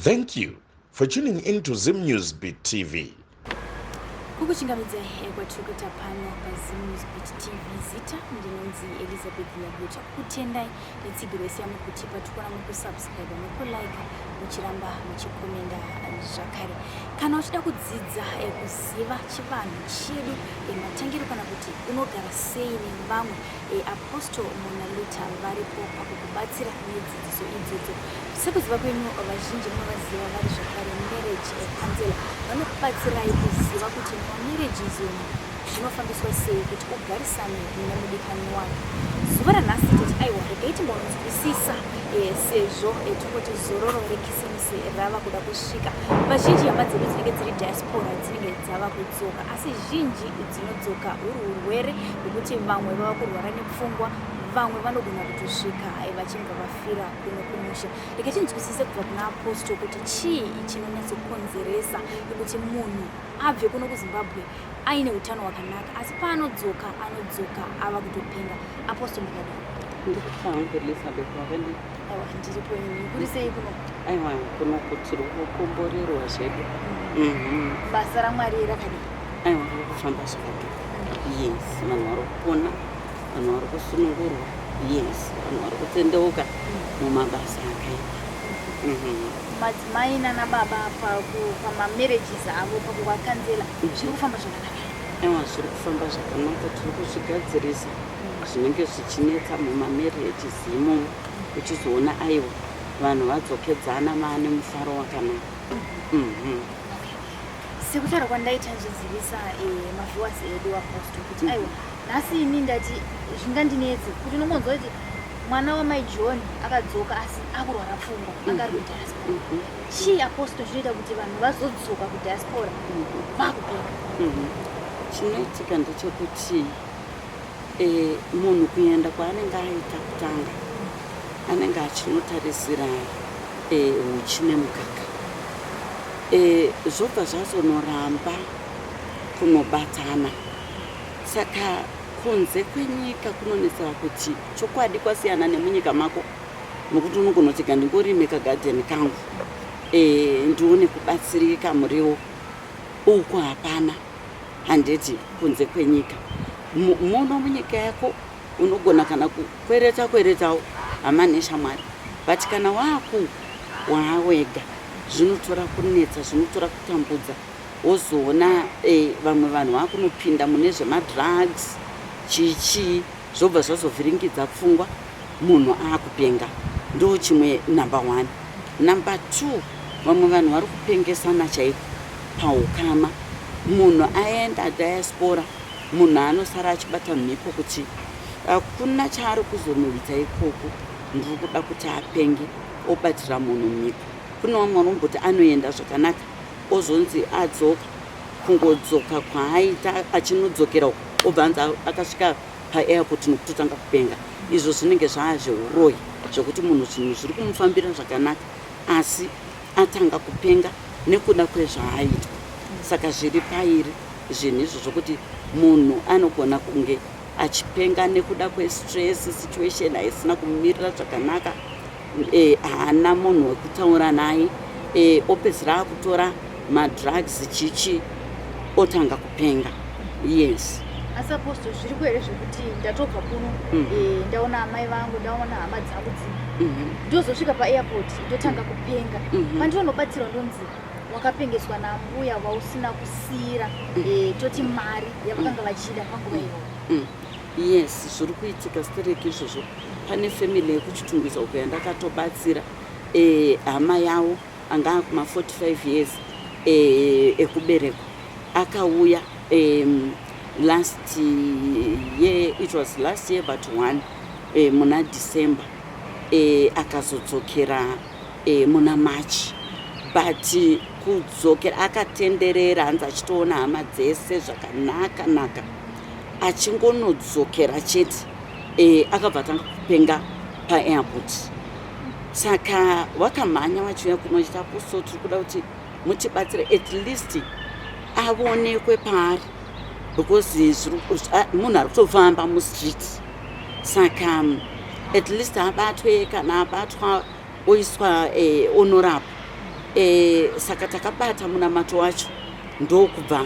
Thank you for tuning in to Zim News Beat TV. Kukuchingamidzai kwatiri kuita pano paZim News Beat TV. Zita ndinonzi Elizabeth Nyagucha. Kutendai netsigiro yese yamuri kutipa, tikuona muri kusubscribe, muri kulike, muchiramba muchikomenda zvakare. Kana uchida kudzidza kuziva chivanhu chedu, matangiro kana kuti unogara sei nevamwe, Apostle Monalita varipo pakukubatsira nedzidziso idzodzo. Sekuziva kwenyu, vazhinji munovaziva vari zvakare marriage counselor, vanokubatsirai kuziva kuti mumamarriages umu zvinofambiswa sei kuti ugarisane nemudikani wako. Zuva ranhasi tati aiwa, regai timbonzwisisa, sezvo tongoti zororo reKisimusi rava kuda kusvika. Vazhinji hama dzedu dzinenge dziri diaspora dzinenge dzava kudzoka, asi zhinji dzinodzoka huri urwere hwekuti vamwe vava kurwara nepfungwa, vamwe vanogona kutosvika vachinge vafira kuno kumusha. Rege tinzwisise kubva kuna Apostle kuti chii chinonyatsokonzeresa yekuti munhu abve kuno kuZimbabwe aine utano hwakanaka, asi paanodzoka anodzoka ava kutopenga. Apostle, makadii? Ndikutangu Elizabeth, wakadii? Aiwa, ndiripo ini. Kuri sei kuno? Aiwa, kuno tiri kukomborerwa zvedu. Basa raMwari rakadii? Aiwa, riri kufamba zvakanaka. Yes, vanhu vari kupona, vanhu vari kusunungurwa. Yes, vanhu vari kutendeuka mumabasa akaipa. Madzimai nana baba pamamarriages avo, pakuvakanzela, zviri kufamba zvakanaka? Aiwa, zviri kufamba zvakanaka. Tiri kuzvigadzirisa zvinenge zvichinetsa mumamarriages imomo, uchizoona aiwa, vanhu vadzokedzana maane mufaro wakanaka. Sekutaura kwandaita ndichizivisa maviewers edu, Apostle, kuti aiwa, nhasi ini ndati zvingandinetse kuti unongonzwa kuti mwana wamai John akadzoka asi akurwara pfungwa, anga ari kudiaspora. Chii, Apostle, chinoita kuti vanhu vazodzoka kudiaspora vakupenga? Chinoitika ndechekuti munhu kuenda kwaanenge aita kutanga anenge achinotarisira uchi nemukaka, zvobva zvazonoramba kunobatana. Saka kunze kwenyika kunonetsera kuti chokwadi kwasiyana nemunyika mako, nokuti unogona kuti gandingorime kagadheni kangu, ndione kubatsirika muriwo. Uku hapana, handiti? Kunze kwenyika, muno munyika yako unogona kana kukwereta kweretawo hama neshamwari, but kana waaku waawega zvinotora kunetsa, zvinotora kutambudza. Wozoona vamwe vanhu vakunopinda mune zvemadrugs, chii chii, zvobva zvazovhiringidza pfungwa, munhu aakupenga. Ndo chimwe, number one. Number two, vamwe vanhu vari kupengesana chaiko paukama. Munhu aenda diaspora, munhu anosara achibata mhiko kuti hakuna chaari kuzonoita ikoko, ndiri kuda kuti apenge, obatira munhu mhiko. Kune vamwe vanomboti anoenda zvakanaka, ozonzi adzoka, kungodzoka kwaaita achinodzokera uko, obva anzi akasvika paairport nokutotanga kupenga. Izvo zvinenge zvaa zveuroyi, zvekuti munhu zvinhu zviri kumufambira zvakanaka, asi atanga kupenga nekuda kwezvaaitwa. Saka zviri pairi zvinhu izvo zvokuti munhu anogona kunge achipenga nekuda kwestress, situation haisina kumumirira zvakanaka, haana munhu wekutaura naye, opedzisira akutora madrugs, chichi, otanga kupenga. Yes. Asi Apostle, zviriko here zvekuti ndatobva kuno, ndaona amai vangu, ndaona hama dzangu dzimwe, ndozosvika paairport ndotanga kupenga, pandinonobatsirwa ndonzi wakapengeswa nambuya wausina kusiyira, toti mari yavakanga vachida panguva iyoyo? Yes, zviri kuitika stereki izvozvo. Pane family yekuChitungwiza uko yandakatobatsira. Hama yavo anga akuma 45 years ekuberekwa akauya last year, it was last year but one, muna December, akazodzokera muna March, but kudzokera akatenderera, hanzi achitoona hama dzese zvakanaka naka. Achingonodzokera chete, akabva atanga kupenga paairport. Saka vakamhanya vachiuya kuno chiti, "Apostle, tiri kuda kuti mutibatsire, at least aonekwe paari, because munhu ari kutofamba mustreet. Saka at least abatwe. Kana abatwa, oiswa, onorapwa." E, saka takabata munamato wacho ndokubva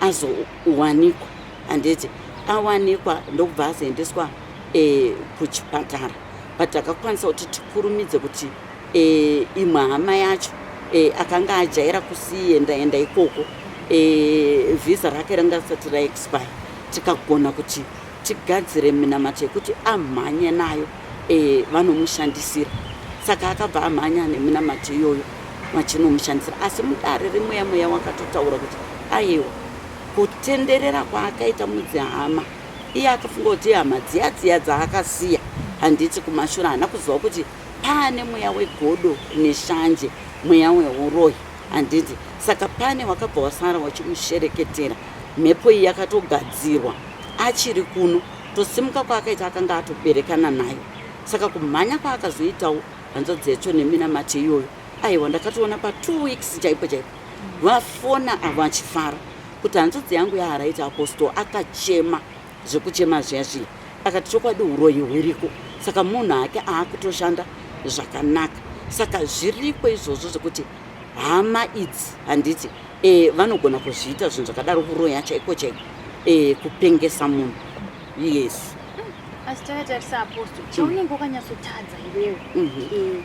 azowanikwa, handiti? Awanikwa ndokubva azoendeswa kuchipatara, but takakwanisa kuti tikurumidze kuti imwe hama yacho akanga ajaira kusienda enda ikoko, vhisa rake ranga risati raexpire, tikagona kuti tigadzire minamato yekuti amhanye nayo, vanomushandisira. Saka akabva amhanya neminamato iyoyo vachinomushandisira. Asi mudare remweya, mweya wakatotaura kuti aiwa, kutenderera kwaakaita mudzihama, iye akafunga kuti hama dziya dziya dzaakasiya, handiti, kumashure, haana kuziva kuti paane mweya wegodo neshanje, mweya weuroyi, handiti? Saka pane wakabva wasara wachimushereketera. Mhepo iyi yakatogadzirwa achiri kuno. Tosimuka kwaakaita akanga atoberekana nayo. Saka kumhanya kwaakazoitawo hanzvadzi yacho neminamato iyoyo, aiwa, ndakatoona pa2 weeks chaipo chaipo vafona avo achifara kuti hanzvadzi yangu yaaright. Apostle akachema zvekuchema zviya zviya, akati chokwadi uroyi huriko. Saka munhu ake aakutoshanda zvakanaka. Saka zviriko izvozvo zvekuti hama idzi, handiti, vanogona kuzviita zvinhu zvakadaro, kuroya chaiko chaiko, kupengesa munhu, yes. Asi takatarisa, Apostle, chaunenge wakanyatsotadza iwewe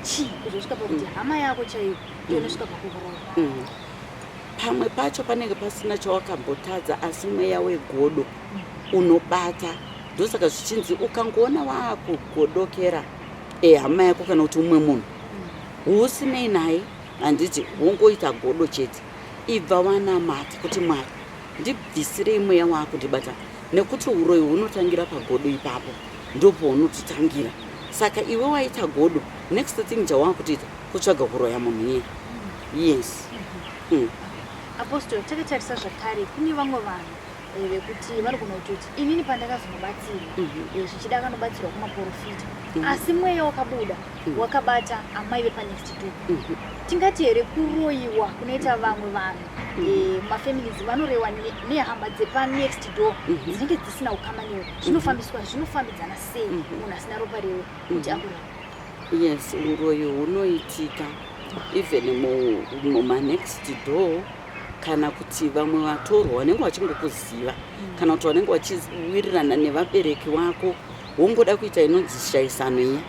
chii kuzosvika pakuti hama yako chaiyo ionosvika pakukuroya? Pamwe pacho panenge pasina chawakambotadza, asi mweya wegodo unobata. Ndosaka zvichinzi ukangoona waakugodokera hama yako kana kuti umwe munhu usinei naye, handiti, wongoita godo chete, ibva wanamata kuti Mwari, ndibvisirei mweya waakundibata, nekuti uroyi hunotangira pagodo. Ipapo ndopaunototangira. Saka iwe waita godo, next thing chawakutoita kutsvaga kuroya munhu iye, yes. Apostle, takatarisa zvakare kune vamwe vanhu vekuti vanogona kutoti inini pandakazonobatsirwa, zvichida akanobatsirwa kumaprofita, asi mweya wakabuda wakabata amai vepanext door. Tingati here kuroyiwa kunoita vamwe vanhu mumafamilies vanorewa nehama dzepanext door dzinenge dzisina ukama newe, zvinofambiswa, zvinofambidzana sei, munhu asina ropa rewe kuti akuroyiwa? Yes, uroyi hunoitika even mumanext door, kana kuti vamwe vatorwa vanenge vachingokuziva, kana kuti vanenge vachiwirirana nevabereki vako, wongoda kuita inonzi shayisano iya,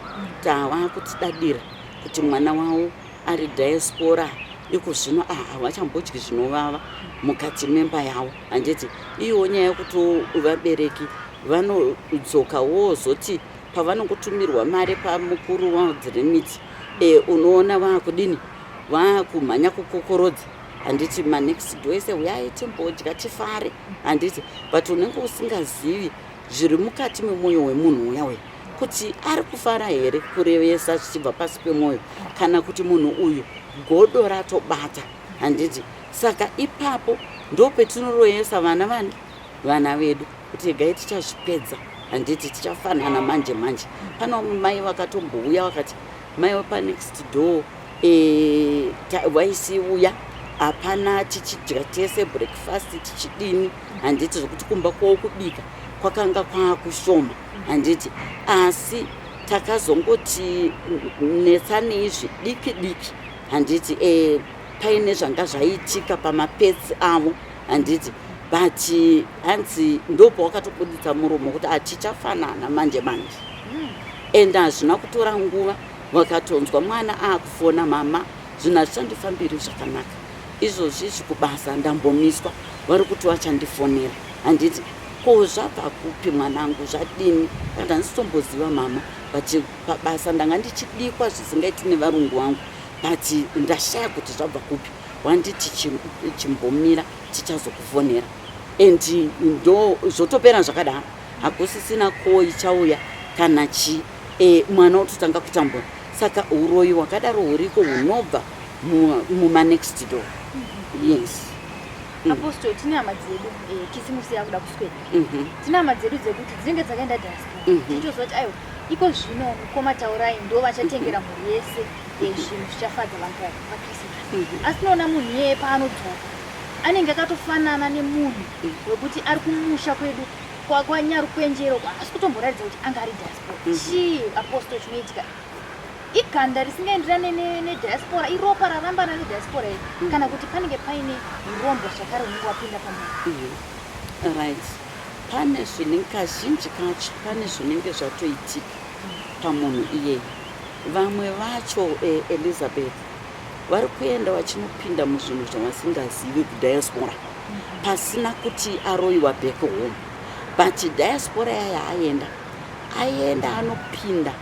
tava kutidadira kuti mwana wavo ari diaspora iko zvino, ah, havachambodyi zvinovava mukati memba yavo, handiti? Iyiwo nyaya yekuti vabereki vanodzoka wozoti pavanongotumirwa mari pamukuru wadzirimiti, unoona vaakudini, vaakumhanya kukokorodza, handiti, manext door ese, uyai timbodya tifare, handiti? But unenge usingazivi zviri mukati memwoyo wemunhu uya uya, kuti ari kufara here kurevesa zvichibva pasi pemwoyo, kana kuti munhu uyu godo ratobata, handiti? Saka ipapo ndo petinoroyesa vana vani, vana vedu, kuti gai tichazvipedza, handiti? Tichafanana manje manje. Pane mai vakatombouya vakati mai wepanext door vaisiuya hapana, tichidya tese breakfast, tichidini, handiti? Zvokuti kumba kwavo kubika kwakanga kwaakushoma, handiti? Asi takazongoti netsanei zvidiki diki, handiti, paine zvanga zvaitika pamapetsi avo, handiti? But hanzi ndopawakatobuditsa muromo kuti hatichafanana manje manje. And hazvina kutora nguva, vakatonzwa mwana aakufona, "Mama, zvinhu hazvichandifambiri zvakanaka izvozvi izvi, kubasa ndambomiswa, vari kuti vachandifonera," handiti? "Ko zvabva kupi mwanangu, zvadini?" Kandi, "Handisitomboziva mama, but pabasa ndanga ndichidikwa zvisingaiti nevarungu vangu, but ndashaya kuti zvabva kupi. Wanditi chimbomira, tichazokufonera." And ndo zvotopera zvakadaro, hakusisina ko ichauya kana chii, mwana ototanga kutambura. Saka uroyi hwakadaro huriko, hunobva mumanext door, yes. Apostle, tine hama dzedu, Kisimusi yakuda kuswera. Tine hama dzedu dzekuti dzinenge dzakaenda diaspora, tichitoziva kuti aiwa, iko zvino mukoma Taurai ndo vachatengera mhuri yese zvinhu zvichafadza vanhu paChristmas. Asi tinoona munhu iyeye paanodzoka anenge akatofanana nemunhu wekuti ari kumusha kwedu kwaNyarukwenjero, asi kutomboratidza kuti anga ari diaspora. Chii, Apostle, chinoitika? Iganda risingaenderane nediaspora, iropa rarambana nediaspora iri, kana kuti panenge paine urombwa zvakare unenge wapinda pamunhu? Right, pane zvinenge, kazhinji kacho pane zvinenge zvatoitika pamunhu iyeye. Vamwe vacho, Elizabeth, vari kuenda vachinopinda muzvinhu zvavasingazivi kudiaspora, pasina kuti aroyiwa back home, but diaspora yaya aenda, aenda anopinda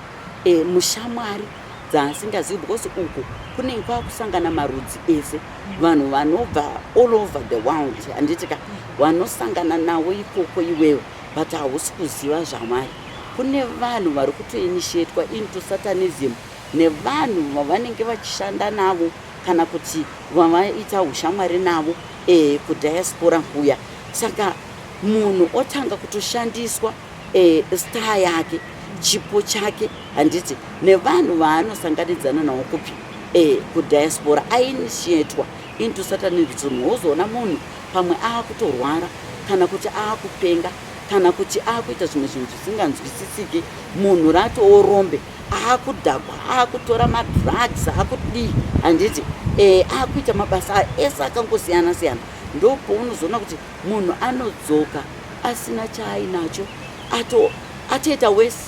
mushamwari dzaasingazivi, because uku kunenge kwakusangana marudzi ese, vanhu vanobva all over the world, handiti ka? Vanosangana navo ikoko iwewe, but hausi kuziva zvamwari. Kune vanhu vari kutoinitiatwa into satanism nevanhu vavanenge vachishanda navo kana kuti vavaita ushamwari navo kudiaspora kuya. Saka munhu otanga kutoshandiswa star yake, chipo chake, handiti, nevanhu vaanosanganidzana navo kupi? Kudiaspora. Ainitiatwa into satanism. Wozoona munhu pamwe aakutorwara, kana kuti aakupenga, kana kuti aakuita zvimwe zvinhu zvisinganzwisisiki. Munhu ratoorombe, aakudhakwa, aakutora madrugs, aakudii, handiti, aakuita mabasa ese akangosiyana siyana. Ndopaunozoona kuti munhu anodzoka asina chaainacho, atoita wese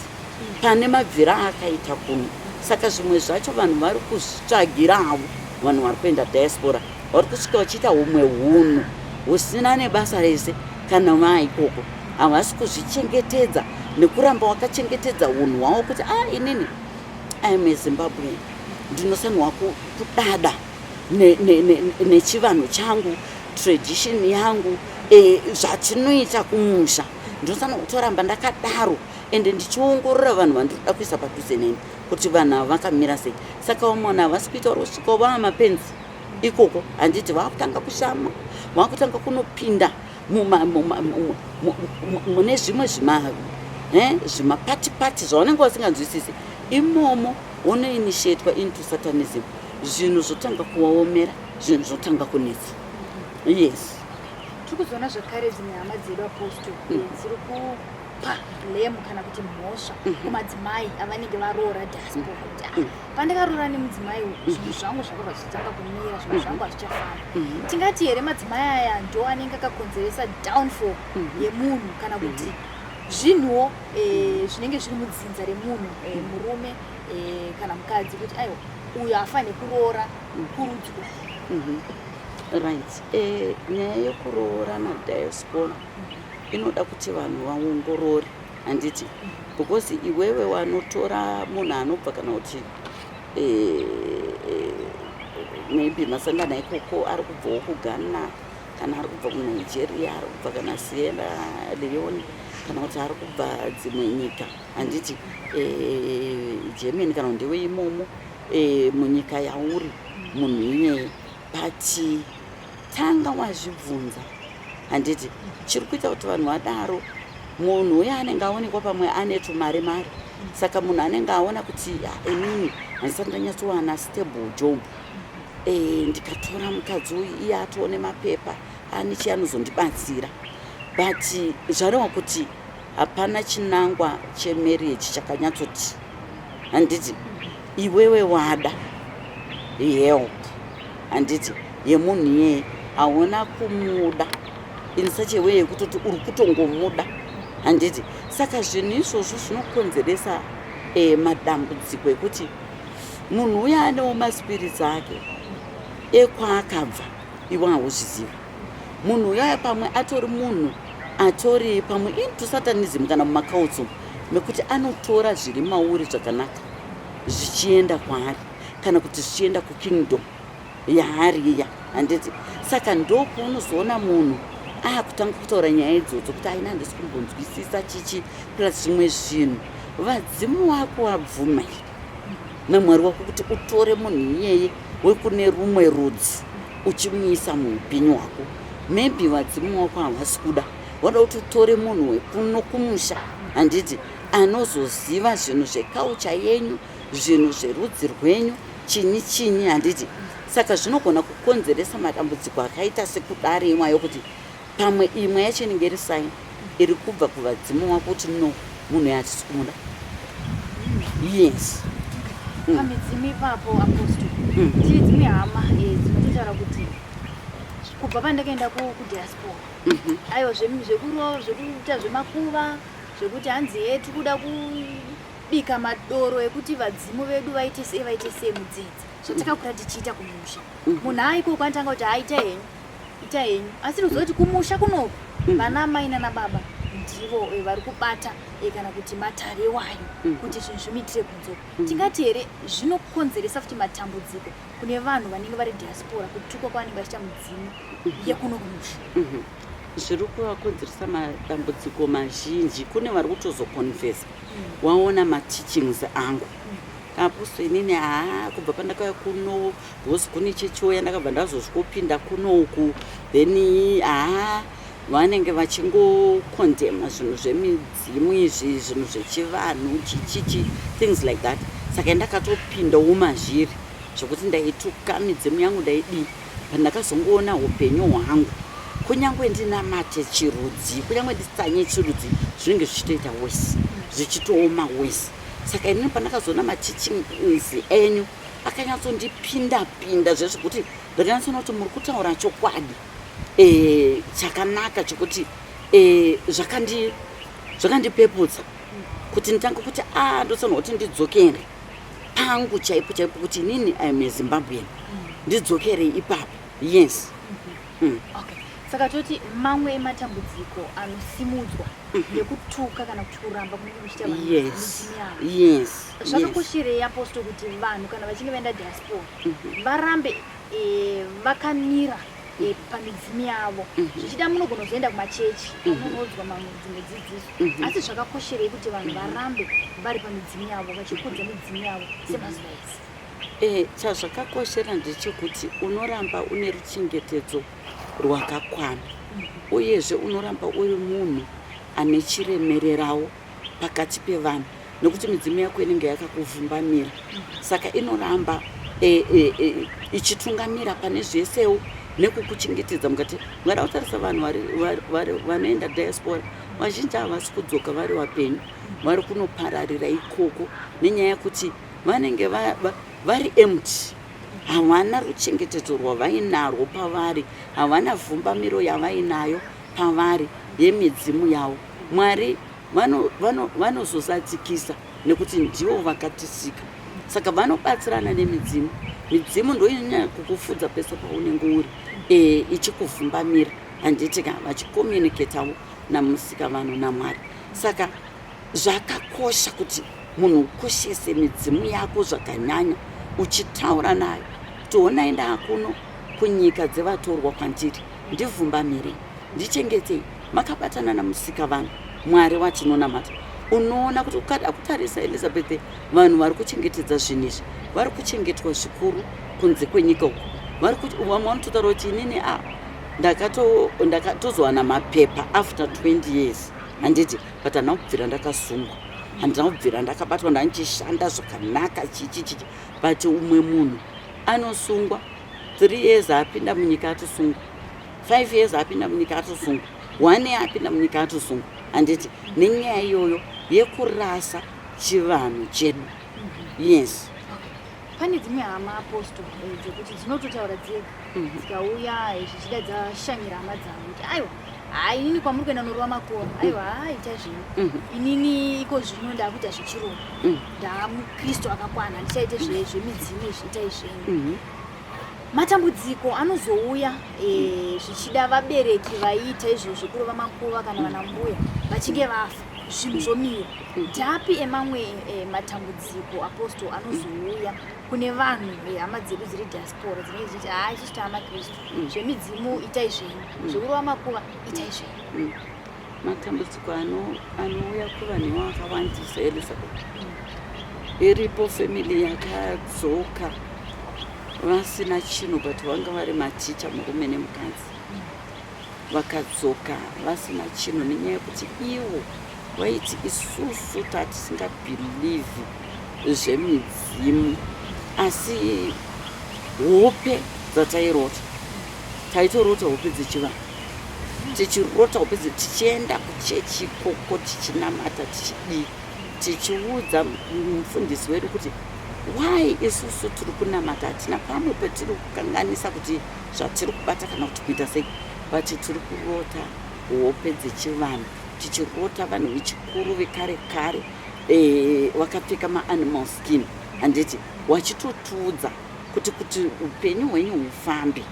pane mabvira aakaita kuno. Saka zvimwe zvacho vanhu vari kuzvitsvagirawo. Vanhu vari kuenda diaspora vari kusvika vachiita humwe hunhu husina nebasa rese. Kana vaikoko havasi kuzvichengetedza nekuramba wakachengetedza unhu hwavo kuti a ah, inini I'm a Zimbabwean, ndinofanirwa kudada nechivanhu changu, tradition yangu, zvatinoita kumusha. Ndinofanira kutoramba ndakadaro, ende ndichiongorora vanhu vandinoda kuisa padhuze neni kuti vanhu ava vakamira sei. Saka vamwe vanhu havasi kuita, uri kusvika vava mapenzi ikoko, handiti? Vaakutanga kushama, vaakutanga kunopinda mune zvimwe zvimapatipati zvavanenge vasinganzwisisi. Imomo unoinitiatwa into satanism, zvinhu zvotanga kuvaomera, zvinhu zvotanga kunetsa, yes. Tiri kuzoona zvakare dzimwe hama dzedu, Apostle, dziri kupa blame kana kuti mhosva kumadzimai avanenge varoora diaspora kuti, "Ah, pandakaroora nemudzimai uyu, zvinhu zvangu zvakabva zvitanga kumira, zvinhu zvangu hazvichafamba." Tingati here madzimai aya ndo anenge akakonzeresa downfall yemunhu, kana kuti zvinhuwo zvinenge zviri mudzinza remunhu, murume kana mukadzi, kuti aiwa, uyu haafaniri kuroora kurudzi uku? Right, nyaya yekuroora nadiaspora inoda kuti vanhu vaongorore, handiti? Because iwewe wanotora munhu anobva, kana kuti maybe masangano ikoko, ari kubvawo kuGhana, kana ari kubva kuNigeria, ari kubva kana Sierra Leone, kana kuti ari kubva dzimwe nyika, handiti, Germany, kana kuti ndewe imomo munyika yauri munhu iyeye. But tanga wazvibvunza, handiti, chiri kuita kuti vanhu vadaro. Munhu uye anenge aonekwa pamwe ane tumari mari, saka munhu anenge aona kuti, "Ah, inini handisati ndanyatsowana stable job, ndikatora mukadzi uyu, iye atoone mapepa, ane chi anozondibatsira." But zvareva kuti hapana chinangwa chemarriage chakanyatsoti, handiti? Iwewe wada help, handiti, yemunhu iyeye. Hauna kumuda in such a way yekutoti uri kutongomuda, handiti? Saka zvinhu izvozvo zvinokonzeresa madambudziko ekuti munhu uyo anewo maspirits ake ekwaakabva, iwe hauzvizivi. Munhu uyaya pamwe atori munhu atori pamwe into satanism kana mumacults umu, nekuti anotora zviri mauri zvakanaka zvichienda kwaari, kana kuti zvichienda kukingdom yaari iya, handiti? Saka ndopaunozoona munhu akutanga kutaura nyaya idzodzo kuti aina, handisi kumbonzwisisa chichi. Plus zvimwe zvinhu, vadzimu wako wabvuma here naMwari wako kuti utore munhu iyeye wekune rumwe rudzi uchimuisa muupenyu hwako? Maybe vadzimu wako havasi kuda, vanoda kuti utore munhu wekuno kumusha, handiti, anozoziva zvinhu zvekaucha yenyu, zvinhu zverudzi rwenyu, chinyi chinyi, handiti? Saka zvinogona kukonzeresa madambudziko akaita sekudaro iwayo, kuti pamwe imwe yacho inenge iri sign iri kubva kuvadzimu wako kuti no, munhu yatisi kumuda, yes. Pamidzimu ipapo, Apostle, tine dzimwe hama dzinototaura kuti kubva pandakaenda kudiaspora, aiwa, zvekuita zvemakuva, zvekuti hanzi ye tiri kuda kubika madoro ekuti vadzimu vedu vaite sei, vaite sei mudzidzi, zvatakakura tichiita kumusha. Munhu aikoko anotanga kuti, "Haita henyu, ita henyu," asi ruzoti kumusha kunoku vana amai nana baba ndivo vari kubata kana kuti matare wayo kuti zvinhu zvimitire kunzoko. Tingati here zvinokonzeresa futi matambudziko kune vanhu vanenge vari diaspora, kutukwa kwavanenge vachiita mudzimu yekuno kumusha? Zviri kuvakonzeresa madambudziko mazhinji. Kune vari kutozoconfessa, waona mateachings angu, "Apostle, inini haa, kubva pandakauya kuno, because kune chechiuya, ndakabva ndazosvikopinda kunoku, then haa, vanenge vachingocondemna zvinhu zvemidzimu izvi, zvinhu zvechivanhu, chichichi, things like that. Saka ndakatopindawo mazviri zvokuti ndaituka midzimu yangu, ndaidii. Pandakazongoona upenyu hwangu, kunyange ndinamate chirudzi, kunyange nditsanye chirudzi, zvinenge zvichitoita wese, zvichitooma wese. Saka inini pandakazoona mateachings enyu akanyatsondipinda pinda zvezvekuti ndakanyatsoona kuti muri kutaura chokwadi chakanaka chokuti zvakandipeputsa kuti nditange kuti a ndofanirwa kuti ndidzokere pangu chaipo chaipo, kuti inini I'm a Zimbabwean, ndidzokere ipapo, yes. Okay, saka toti mamwe ematambudziko anosimudzwa nekutuka kana kuti kuramba kunenge kuchiita vanhu midzimu yavo. Zvakakosherei, Apostle, kuti vanhu kana vachinge vaenda diaspora varambe vakamira pamidzimu yavo? Zvichida munogona kuzoenda kumachechi amunonoudzwa mamwe dzimwe dzidziso, asi zvakakosherei kuti vanhu varambe vari pamidzimu yavo, vachikudza midzimu yavo semazuva ese? Chazvakakoshera ndechekuti unoramba une ruchengetedzo rwakakwana, uyezve unoramba uri munhu ane chiremererawo pakati pevanhu, nekuti midzimu yako inenge yakakuvhumbamira. Saka inoramba ichitungamira pane zvesewo nekukuchengetedza mukati. Ungada kutarisa vanhu vanoenda diaspora, vazhinji havasi kudzoka vari vapenyu, vari kunopararira ikoko nenyaya yekuti vanenge vari empty, havana ruchengetedzo rwavainarwo pavari, havana vhumbamiro yavainayo pavari yemidzimu yavo. Mwari vanozozadzikisa nekuti ndivo vakatisika, saka vanobatsirana nemidzimu. Midzimu ndoinonyanya kukufudza pese paunenge uri, ichikuvhumbamira, handiti ka? Vachicommunicatawo namusika vanhu, naMwari. Saka zvakakosha kuti munhu ukoshese midzimu yako zvakanyanya, uchitaura nayo kuti, "Honai, ndaakuno kunyika dzevatorwa kwandiri, ndivhumbamirei, ndichengetei makabatana namusika vanhu, Mwari watinonamata." Unoona kuti ukada kutarisa, Elizabeth, vanhu vari kuchengetedza zvinhu izvi vari kuchengetwa zvikuru kunze kwenyika uko. Vamwe vanototaura kuti, "Inini a ndakatozowana mapepa after 20 years, handiti? But handina kubvira ndakasungwa, handina kubvira ndakabatwa, ndandichishanda zvakanaka, chichi chichi." But umwe munhu anosungwa 3 years apinda munyika atosungwa, 5 years apinda munyika atosungwa, 1 year apinda munyika atosungwa, handiti? Nenyaya iyoyo yekurasa chivanhu chedu, yes. Pane dzimwe hama, Apostle, dzekuti dzinototaura dzega, dzikauya zvichida dzashanyira hama dzavo, kuti, "Aiwa, hai, inini kwamuri kuenda norova makora, aiwa, haita zvenyu. Inini iko zvino ndakuita zvechirungu, ndaamukristu akakwana, handichaite zvemidzimu izvi, itai zvenyu." Matambudziko anozouya zvichida vabereki vaiita izvozvo kurova makuva kana vana mbuya vachinge vafa, zvinhu zvomira. Ndapi emamwe matambudziko, Apostle, anozouya kune vanhu vehama dzedu dziri diaspora dzinenge dzichiti, "Haa, isusu taamakristu, zvemidzimu itai zvenyu, zvekurova makuva itai zvenyu"? Matambudziko anouya kuvanhu ivo akawandisa, Elizabeth. Iripo family yakadzoka vasina chinhu, but vanga vari maticha, murume nemukadzi. Vakadzoka vasina chinhu nenyaya yekuti ivo vaiti, "Isusu tatisingabelieve zvemidzimu, asi hope dzatairota, taitorota hope dzechivanhu, tichirota hope tichienda kuchechi ikoko, tichinamata, tichidii, tichiudza mufundisi wedu kuti Why isusu tiri kunamata hatina pamwe petiri kukanganisa kuti zvatiri kubata kana kuti kuita sei, but tiri kurota hope dzechivanhu, tichirota vanhu vechikuru vekare kare vakapfeka maanimal skin, handiti, wachitotiudza kuti upenyu hwenyu hufambe,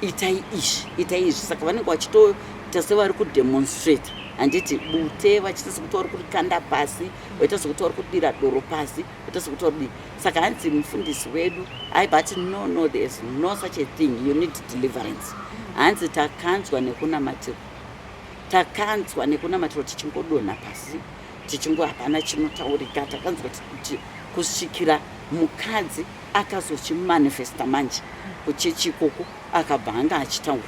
itai izvi, itai izvi. Saka vanenge vachitoita sevari kudemonstrate, handiti, bute vachiita sekuti vari kurikanda pasi, vaita sekuti vari kudira doro pasi, vaita sekuti vari kudii. Saka hanzi mufundisi wedu aibva ati, "No, no, there is no such a thing, you need deliverance." Hanzi takanzwa nekunamatirwa, takanzwa nekunamatirwa, tichingodonha pasi, tichingo hapana chinotaurika. Takanzwa kuti kusvikira mukadzi akazochimanifesta manje kuchechi ikoko, akabva anga achitaura,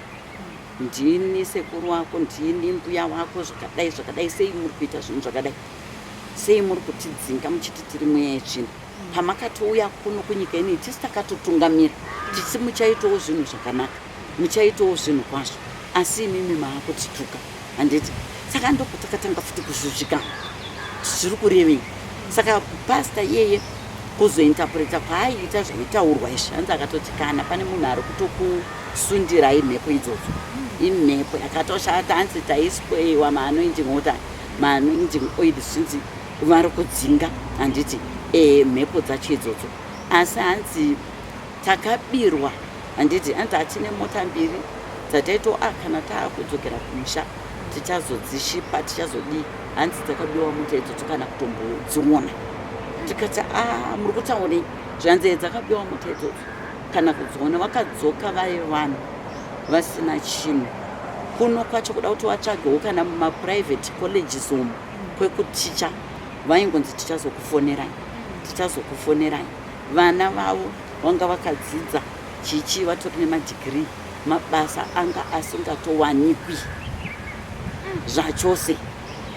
"Ndini sekuru wako, ndini mbuya wako, zvakadai zvakadai. Sei muri kuita zvinhu zvakadai? Sei muri kutidzinga muchiti tiri mweya yetsvina? Pamakatouya kuno kunyika inei, tisi takatotungamira tisi muchaitawo zvinhu zvakanaka, muchaitawo zvinhu kwazvo, asi imimi maakutituka," handiti? Saka ndopatakatanga futi kushushikana, zviri kurevei? Saka pasta iyeye kuzointerpreta kwaaiita zvaitaurwa izvi, hanzi akatoti kana pane munhu ari kutokusundirai mhepo idzodzo, imhepo yakatoshata. Hanzi taisprayiwa maanointing water, maanointing oil, zvinzi vari kudzinga, handiti, mhepo dzacho idzodzo. Asi hanzi takabirwa, handiti? Hanzi hatine mota mbiri dzataito, a kana taakudzokera kumusha tichazodzishipa, tichazodii. Hanzi dzakabiwa mota idzodzo, kana kutombodziona. Tikati, "A, muri kutaurei?" Zvanzi dzakabiwa mota idzodzo, kana kudziona. Vakadzoka vai vanhu vasina chinhu. Kuno kwacho kuda kuti vatsvagewo kana mumaprivate colleges umu kwekuticha, vaingonzi, "Tichazokufonerai, tichazokufonerai." Vana vavo vanga vakadzidza chichi, vatori nemadegree, mabasa anga asingatowanikwi zvachose.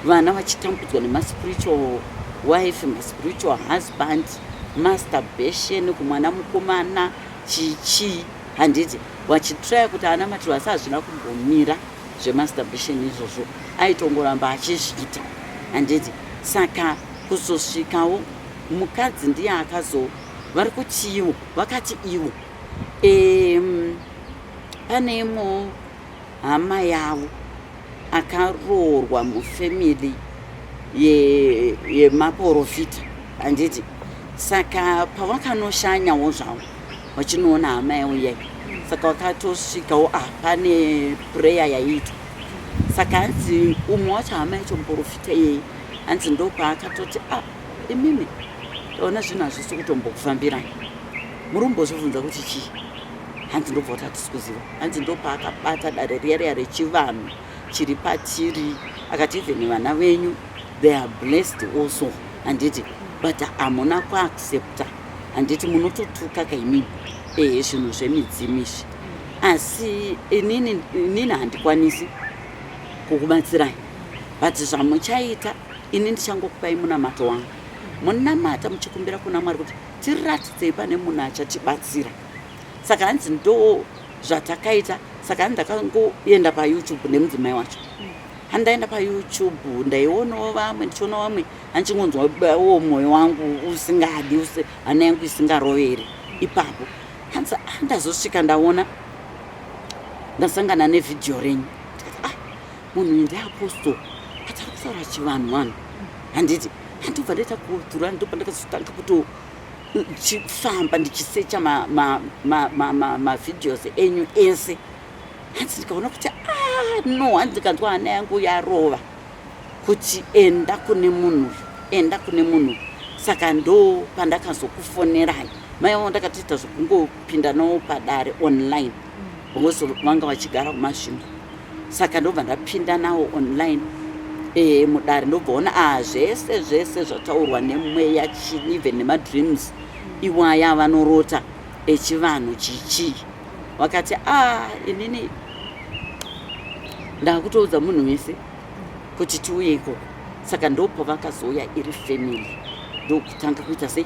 Vana vachitambudzwa nemaspiritual wife, maspiritual husband, masturbation kumwana mukomana, chichi, handiti? Vachitraya kuti anamatirwa, asi hazvina kumbomira zvemasturbation izvozvo, aitongoramba achizviita, handiti? Saka kuzosvikawo mukadzi ndiye akazo vari kuti ivo vakati ivo pane imwewo hama yavo akaroorwa mufamily yemaprofita, handiti? Saka pavakanoshanyawo zvavo vachinoona hama yavo iyai, saka vakatosvikawo, ah, pane prayer yaiitwa. Saka hanzi umwe wacho hama yacho muprofita iyeye, hanzi ndopaakatoti, "Ah, imimi, ona zvinhu hazvisi kutombokufambirai, muri kumbozvibvunza kuti chii?" Hanzi ndobva kuti, "Hatisi kuziva." Hanzi ndopaakabata dare riya riya rechivanhu chiri patiri, akati, "Even vana venyu, they are blessed also, handiti? But hamuna kuaccepta, handiti? Munototuka kaimini ehe zvinhu zvemidzimu izvi. Asi inini handikwanisi kukubatsirai, but zvamuchaita, ini ndichangokupai munamato wangu. Munamata muchikumbira kuna Mwari kuti tiratidzei pane munhu achatibatsira." Saka hanzi ndo zvatakaita. Saka hanzi ndakangoenda paYouTube nemudzimai wacho. Handaenda paYouTube, ndaionawo vamwe, ndichiona vamwe, handichingonzwawo mwoyo wangu usingadi, hana yangu isingaroveri ipapo. Hanzi handazosvika ndaona, ndasangana nevhidhiyo renyu, ndikati, "Ah, munhu uyu ndeapostle, atari kutaura chivanhu vanhu, handiti?" Handobva ndaita kutura, ndobva ndakazotanga kutochifamba ndichisecha mavideos enyu ese. Hanzi ndikaona kuti, ah, no, hanzi ndikanzwa hana yangu yarova kuti enda kune munhu, enda kune munhu. Saka ndo pandakazokufonerai. Mai vavo ndakatoita zvekungopinda navo padare online because vanga vachigara kuMasvingo. Saka ndobva ndapinda navo online mudare, ndobvaona, a, zvese zvese zvataurwa nemweya chini, even nemadreams iwaya vanorota echivanhu chichii. Vakati, "A, inini ndakutoudza munhu wese kuti tiuye ikoko." Saka ndopavakazouya iri family, ndokutanga kuita sei,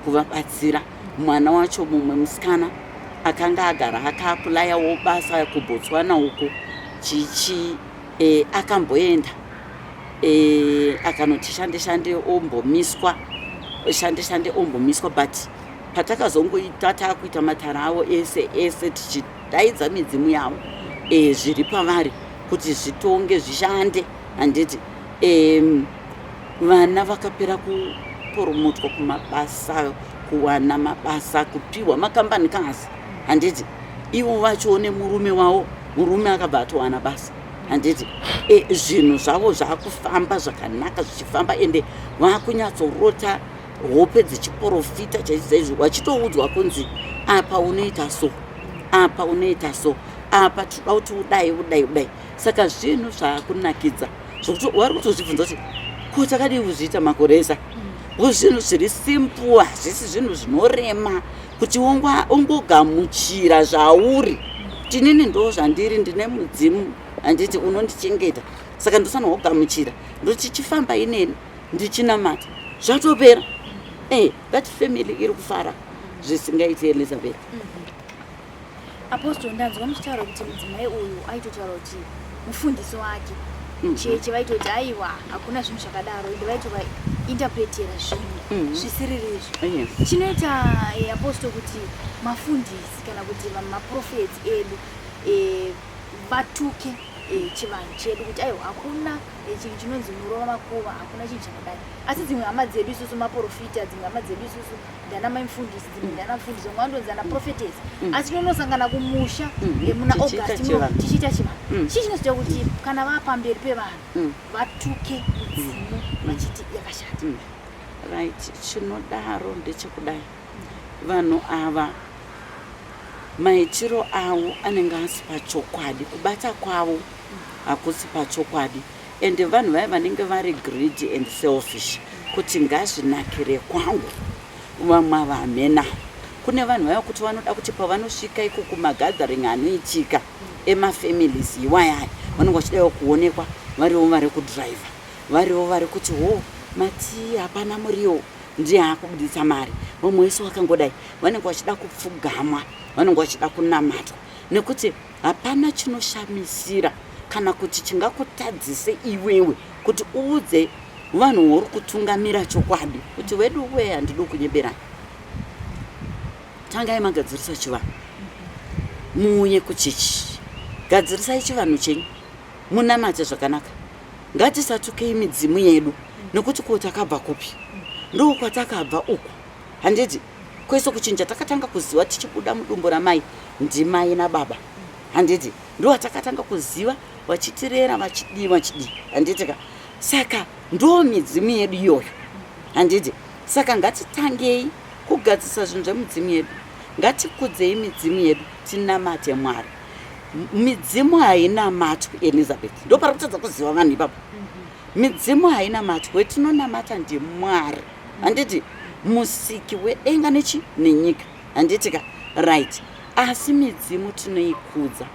kuvabatsira. Mwana wacho mumwe musikana akanga agara akaapplyawo basa kuBotswana uko chichi, akamboenda, akanoti shande shande, ombomiswa. Shande shande ombomiswa, but patakazongoita taakuita matara avo ese ese, tichidaidza midzimu yavo zviri pavari kuti zvitonge zvishande, handiti? Vana vakapera kupromotwa kumabasa, kuwana mabasa, kupiwa makambani kasi, handiti? Ivo vacho nemurume wavo, murume akabva atowana basa, handiti? Zvinhu zvavo zvaakufamba zvakanaka, zvichifamba, ende vakunyatsorota hope dzichiprofita chaizvo chaizvo, vachitoudzwa kunzi apa unoita so, apa unoita so, apa tinoda kuti udai, udai, udai. Saka zvinhu zvaakunakidza zvokuti vari kutozvibvunza kuti ko takadii kuzviita makore esa? Because zvinhu zviri simple, hazvisi zvinhu zvinorema kuti ungogamuchira zvauri. Tinini ndo zvandiri, ndine mudzimu, handiti, unondichengeta, saka ndofanirwa kugamuchira, ndochichifamba ineni ndichinamata, zvatopera. That family iri kufara zvisingaiti, Elizabeth. Apostle, ndanzwa muchitaura kuti mudzimai uyu aitotaura kuti mufundisi wake cheche vaitoti aiwa, hakuna zvinhu zvakadaro, ende vaitovainterpretera zvinhu zvisiririzvo. Chinoita, apostle, kuti mafundisi kana kuti maprofets edu vatuke chivanhu chedu kuti aiwa, hakuna chinhu chinonzi murova makuva, hakuna chinhu chakadai, asi dzimwe hama dzedu isusu maprofita, dzimwe hama dzedu isusu ndana mai mufundisi, dzimwe ndana mufundisi, vamwe vanonzi ana prophetess, asi tinonosangana kumusha muna Tichiita August chivanhu. Tichiita chivanhu? Chii chinozoita kuti kana vapamberi pevanhu vatuke mudzimu vachiti yakashata? Right, chinodaro ndechekudai: vanhu ava maitiro avo anenge asi pachokwadi, kubata kwavo hakusi pachokwadi, ende vanhu vaya vanenge vari greedy and selfish, kuti ngazvinakire kwangu, vamwe ava hamena. Kune vanhu vaya kuti vanoda kuti pavanosvika iko kumagathering anoitika emafamilies iwayaya, vanenge vachidawo kuonekwa varivo vari kudhiraivha, varivo vari kuti ho, mati hapana muriwo, ndiye akubuditsa mari. Vamwe vese vakangodai vanenge vachida kupfugamwa, vanenge vachida kunamatwa, nekuti hapana chinoshamisira kana kuti chingakutadzise iwewe kuti uudze vanhu uri kutungamira chokwadi kuti wedu we, handidi kunyeberai, tangai magadzirisa chivanhu, muuye kuchechi, gadzirisai chivanhu chenyu, munamate zvakanaka. Ngatisatukei midzimu yedu, nekuti ko takabva kupi? Ndo kwatakabva uku, handiti? Kwese kuchinja takatanga kuziva tichibuda mudumbu ramai ndimai nababa, handiti? Ndo vatakatanga kuziva vachitirera, vachidii, vachidii, handiti ka? Saka ndo midzimu yedu iyoyo, handiti? Saka ngatitangei kugadzisa zvinhu zvemidzimu yedu, ngatikudzei midzimu yedu, tinamate Mwari. Midzimu hainamatwi, Elizabeth, ndo pari kutadza kuziva vanhu ipapo. Midzimu hainamatwi, wetinonamata ndimwari, handiti? Musiki wedenga nechi nenyika, handiti ka? Right, asi midzimu tinoikudza.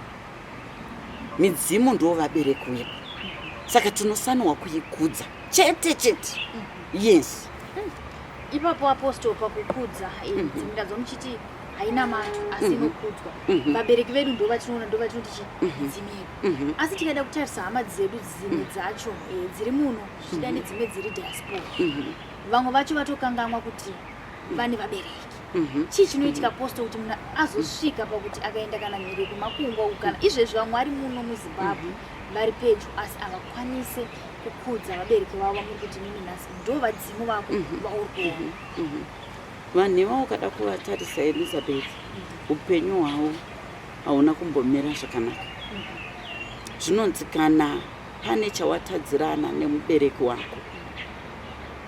Midzimu ndo vabereki wedu, saka tinosanwa kuikudza chete chete, yes. Ipapo, apostle, pakukudza midzimu, ndanzwa muchiti haina matu, asi inokudzwa. Vabereki vedu ndo vatinoona, ndo vatinoti chi midzimu yedu. Asi tikaenda kutarisa hama dzedu dzimwe dzacho dziri muno, zvichida nedzimwe dziri diaspora, vamwe vacho vatokangamwa kuti vane vabereki. Chii chinoitika, apostle, kuti munhu azosvika pakuti akaenda kana mhiri kwemakungwa uku, kana izvezvi vamwe vari muno muZimbabwe, vari pedyo, asi havakwanise kukudza vabereki vavo vamuri kuti mimi nhasi ndo vadzimu vako vauri kuona? Vanhu ivavo ukada kuvatarisa, Elizabeth, upenyu hwavo hauna kumbomira zvakanaka. Zvinonzi kana pane chawatadzirana nemubereki wako,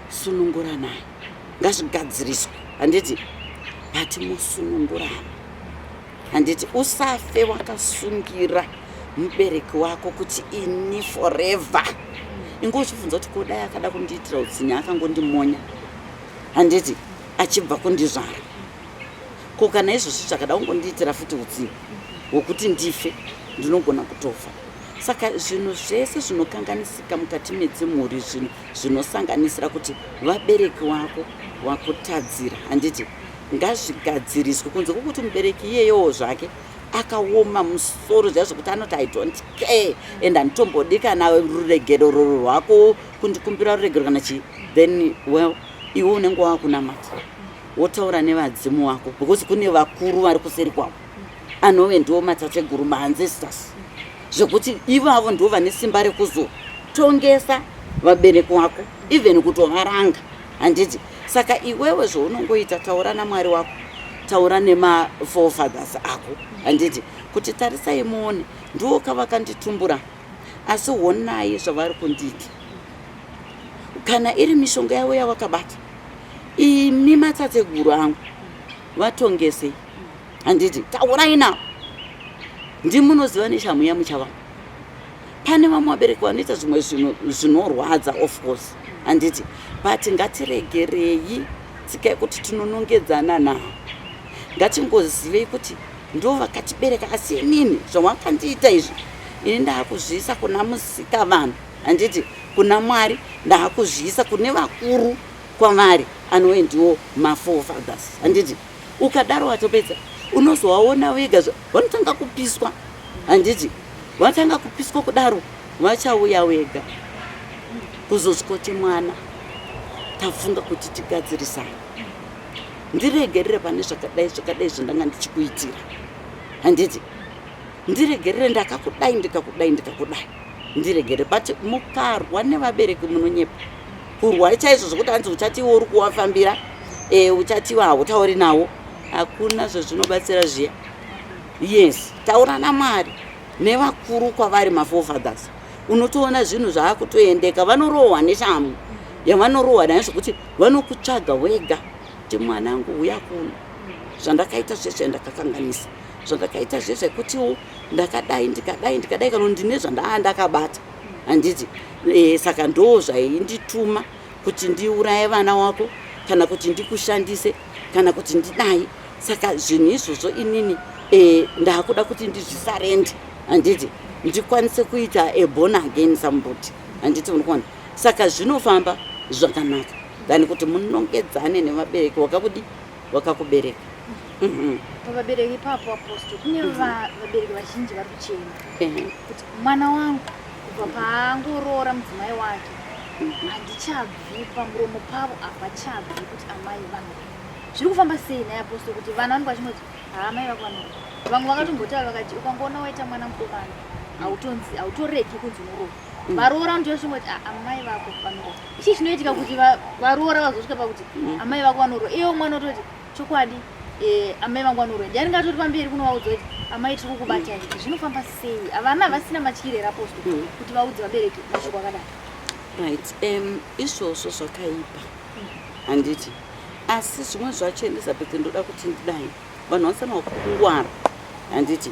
sunungura naye, ngazvigadziriswe, handiti? But musunungurana, handiti? Usafe wakasungira mubereki wako kuti ini forever. Inge uchibvunza kuti kodai akada kundiitira utsinye, akangondimonya, handiti, achibva kundizvara, ko kana izvozvi zvakada kungondiitira futi utsinye hwokuti ndife, ndinogona kutofa. Saka zvinhu zvese zvinokanganisika mukati medzimhuri, zvinhu zvinosanganisira kuti vabereki wako wakutadzira, handiti? Ngazvigadziriswe, kunze kwokuti mubereki iyeyowo zvake akaoma musoro zviya zvokuti anoti, "I don't care and handitombodi kana ruregero rwako, kundikumbira ruregero kana chii," then well. Iwe unenge wakunamata, wotaura nevadzimu wako, because kune vakuru vari kuseri kwavo anove ndiwo matateguru, maancestors, zvekuti ivavo ndivo vane simba rekuzotongesa vabereki wako, even kutovaranga, handiti? Saka iwewe zvaunongoita, taura naMwari wako, taura nemaforefathers ako, handiti, kuti tarisai muone, ndiwo kavakanditumbura, asi honai zvavari kundiita. Kana iri mishonga yavo yavakabata, imi matateguru angu, vatongesei, handiti? Taurai navo, ndimunoziva neshamu yamuchava. Pane vamwe vabereki vanoita zvimwe zvinhu zvinorwadza, of course, handiti? But ngatiregerei tsika yekuti tinonongedzana navo. Ngatingozivei kuti ndo vakatibereka, asi inini zvawakandiita izvi, ini ndaakuzviisa kuna Musika vanhu, handiti, kuna Mwari. Ndaakuzviisa kune vakuru kwavari anove ndiwo maforefathers, handiti? Ukadaro watopedza. Unozovaona wega vanotanga kupiswa, handiti? Vatanga kupiswa kudaro, vachauya wega kuzosvikoti, "Mwana, tafunga kuti tigadzirisane. Ndiregerere pane zvakadai zvakadai zvandanga ndichikuitira, handiti? Ndiregerere, ndakakudai, ndikakudai, ndikakudai, ndiregere." But mukarwa nevabereki, munonyepa. Kurwa chaizvo zvokuti hanzi uchatiwo uri kuwafambira, uchatiwa hautauri nawo, hakuna zvezvinobatsira zviya. Yes, taura naMwari nevakuru kwavari, maforefathers. Unotoona zvinhu zvaakutoendeka. Vanorohwa neshamu yavanorohwa nayo zvokuti vanokutsvaga wega kuti, "Mwanangu, uya kuno. Zvandakaita zvezve, ndakakanganisa. Zvandakaita zvezve kutiwo ndakadai, ndikadai, ndikadai, kana ndine zvandaa ndakabata, handiti? Saka ndo zvaindituma kuti ndiuraye vana wako, kana kuti ndikushandise, kana kuti ndidai. Saka zvinhu izvozvo inini ndaakuda kuti ndizvisurrender, handiti, ndikwanise kuita a born again somebody, handiti unokuona?" Saka zvinofamba zvakanaka than kuti munongedzane nevabereki wakakudi wakakubereka. Pavabereki ipapo, Apostle, kune vabereki vazhinji vari kuchema kuti mwana wangu kubva paangoroora mudzimai wake, handichabvi pamuromo pavo, hapachabvi kuti amai vanoroora. Zviri kufamba sei naye, Apostle, kuti vana vanenge vachingoti, "Haa, amai vako vanoroora"? Vamwe vakatombotaura vakati ukangoona waita mwana mukomana, hautonzi, hautoreki kunzi unoroora. Varoora vanotosvingoti, "Amai vako vanoroora." Chii chinoitika kuti varoora vazosvika pakuti amai vako vanoroora? Iwo mwana ototi, "Chokwadi, amai vangu vanoroora." Ndiani ngatori pamberi kunovaudza kuti amai tiri kukubatai? Zvinofamba sei? Havana, vasina matyiro here, Apostle, kuti vaudze vabereki mashoko akadai? Right, izvozvo zvakaipa, handiti? Asi zvimwe zvacho, Elizabeth, ndoda kuti ndidai vanhu vasana kungwara, handiti?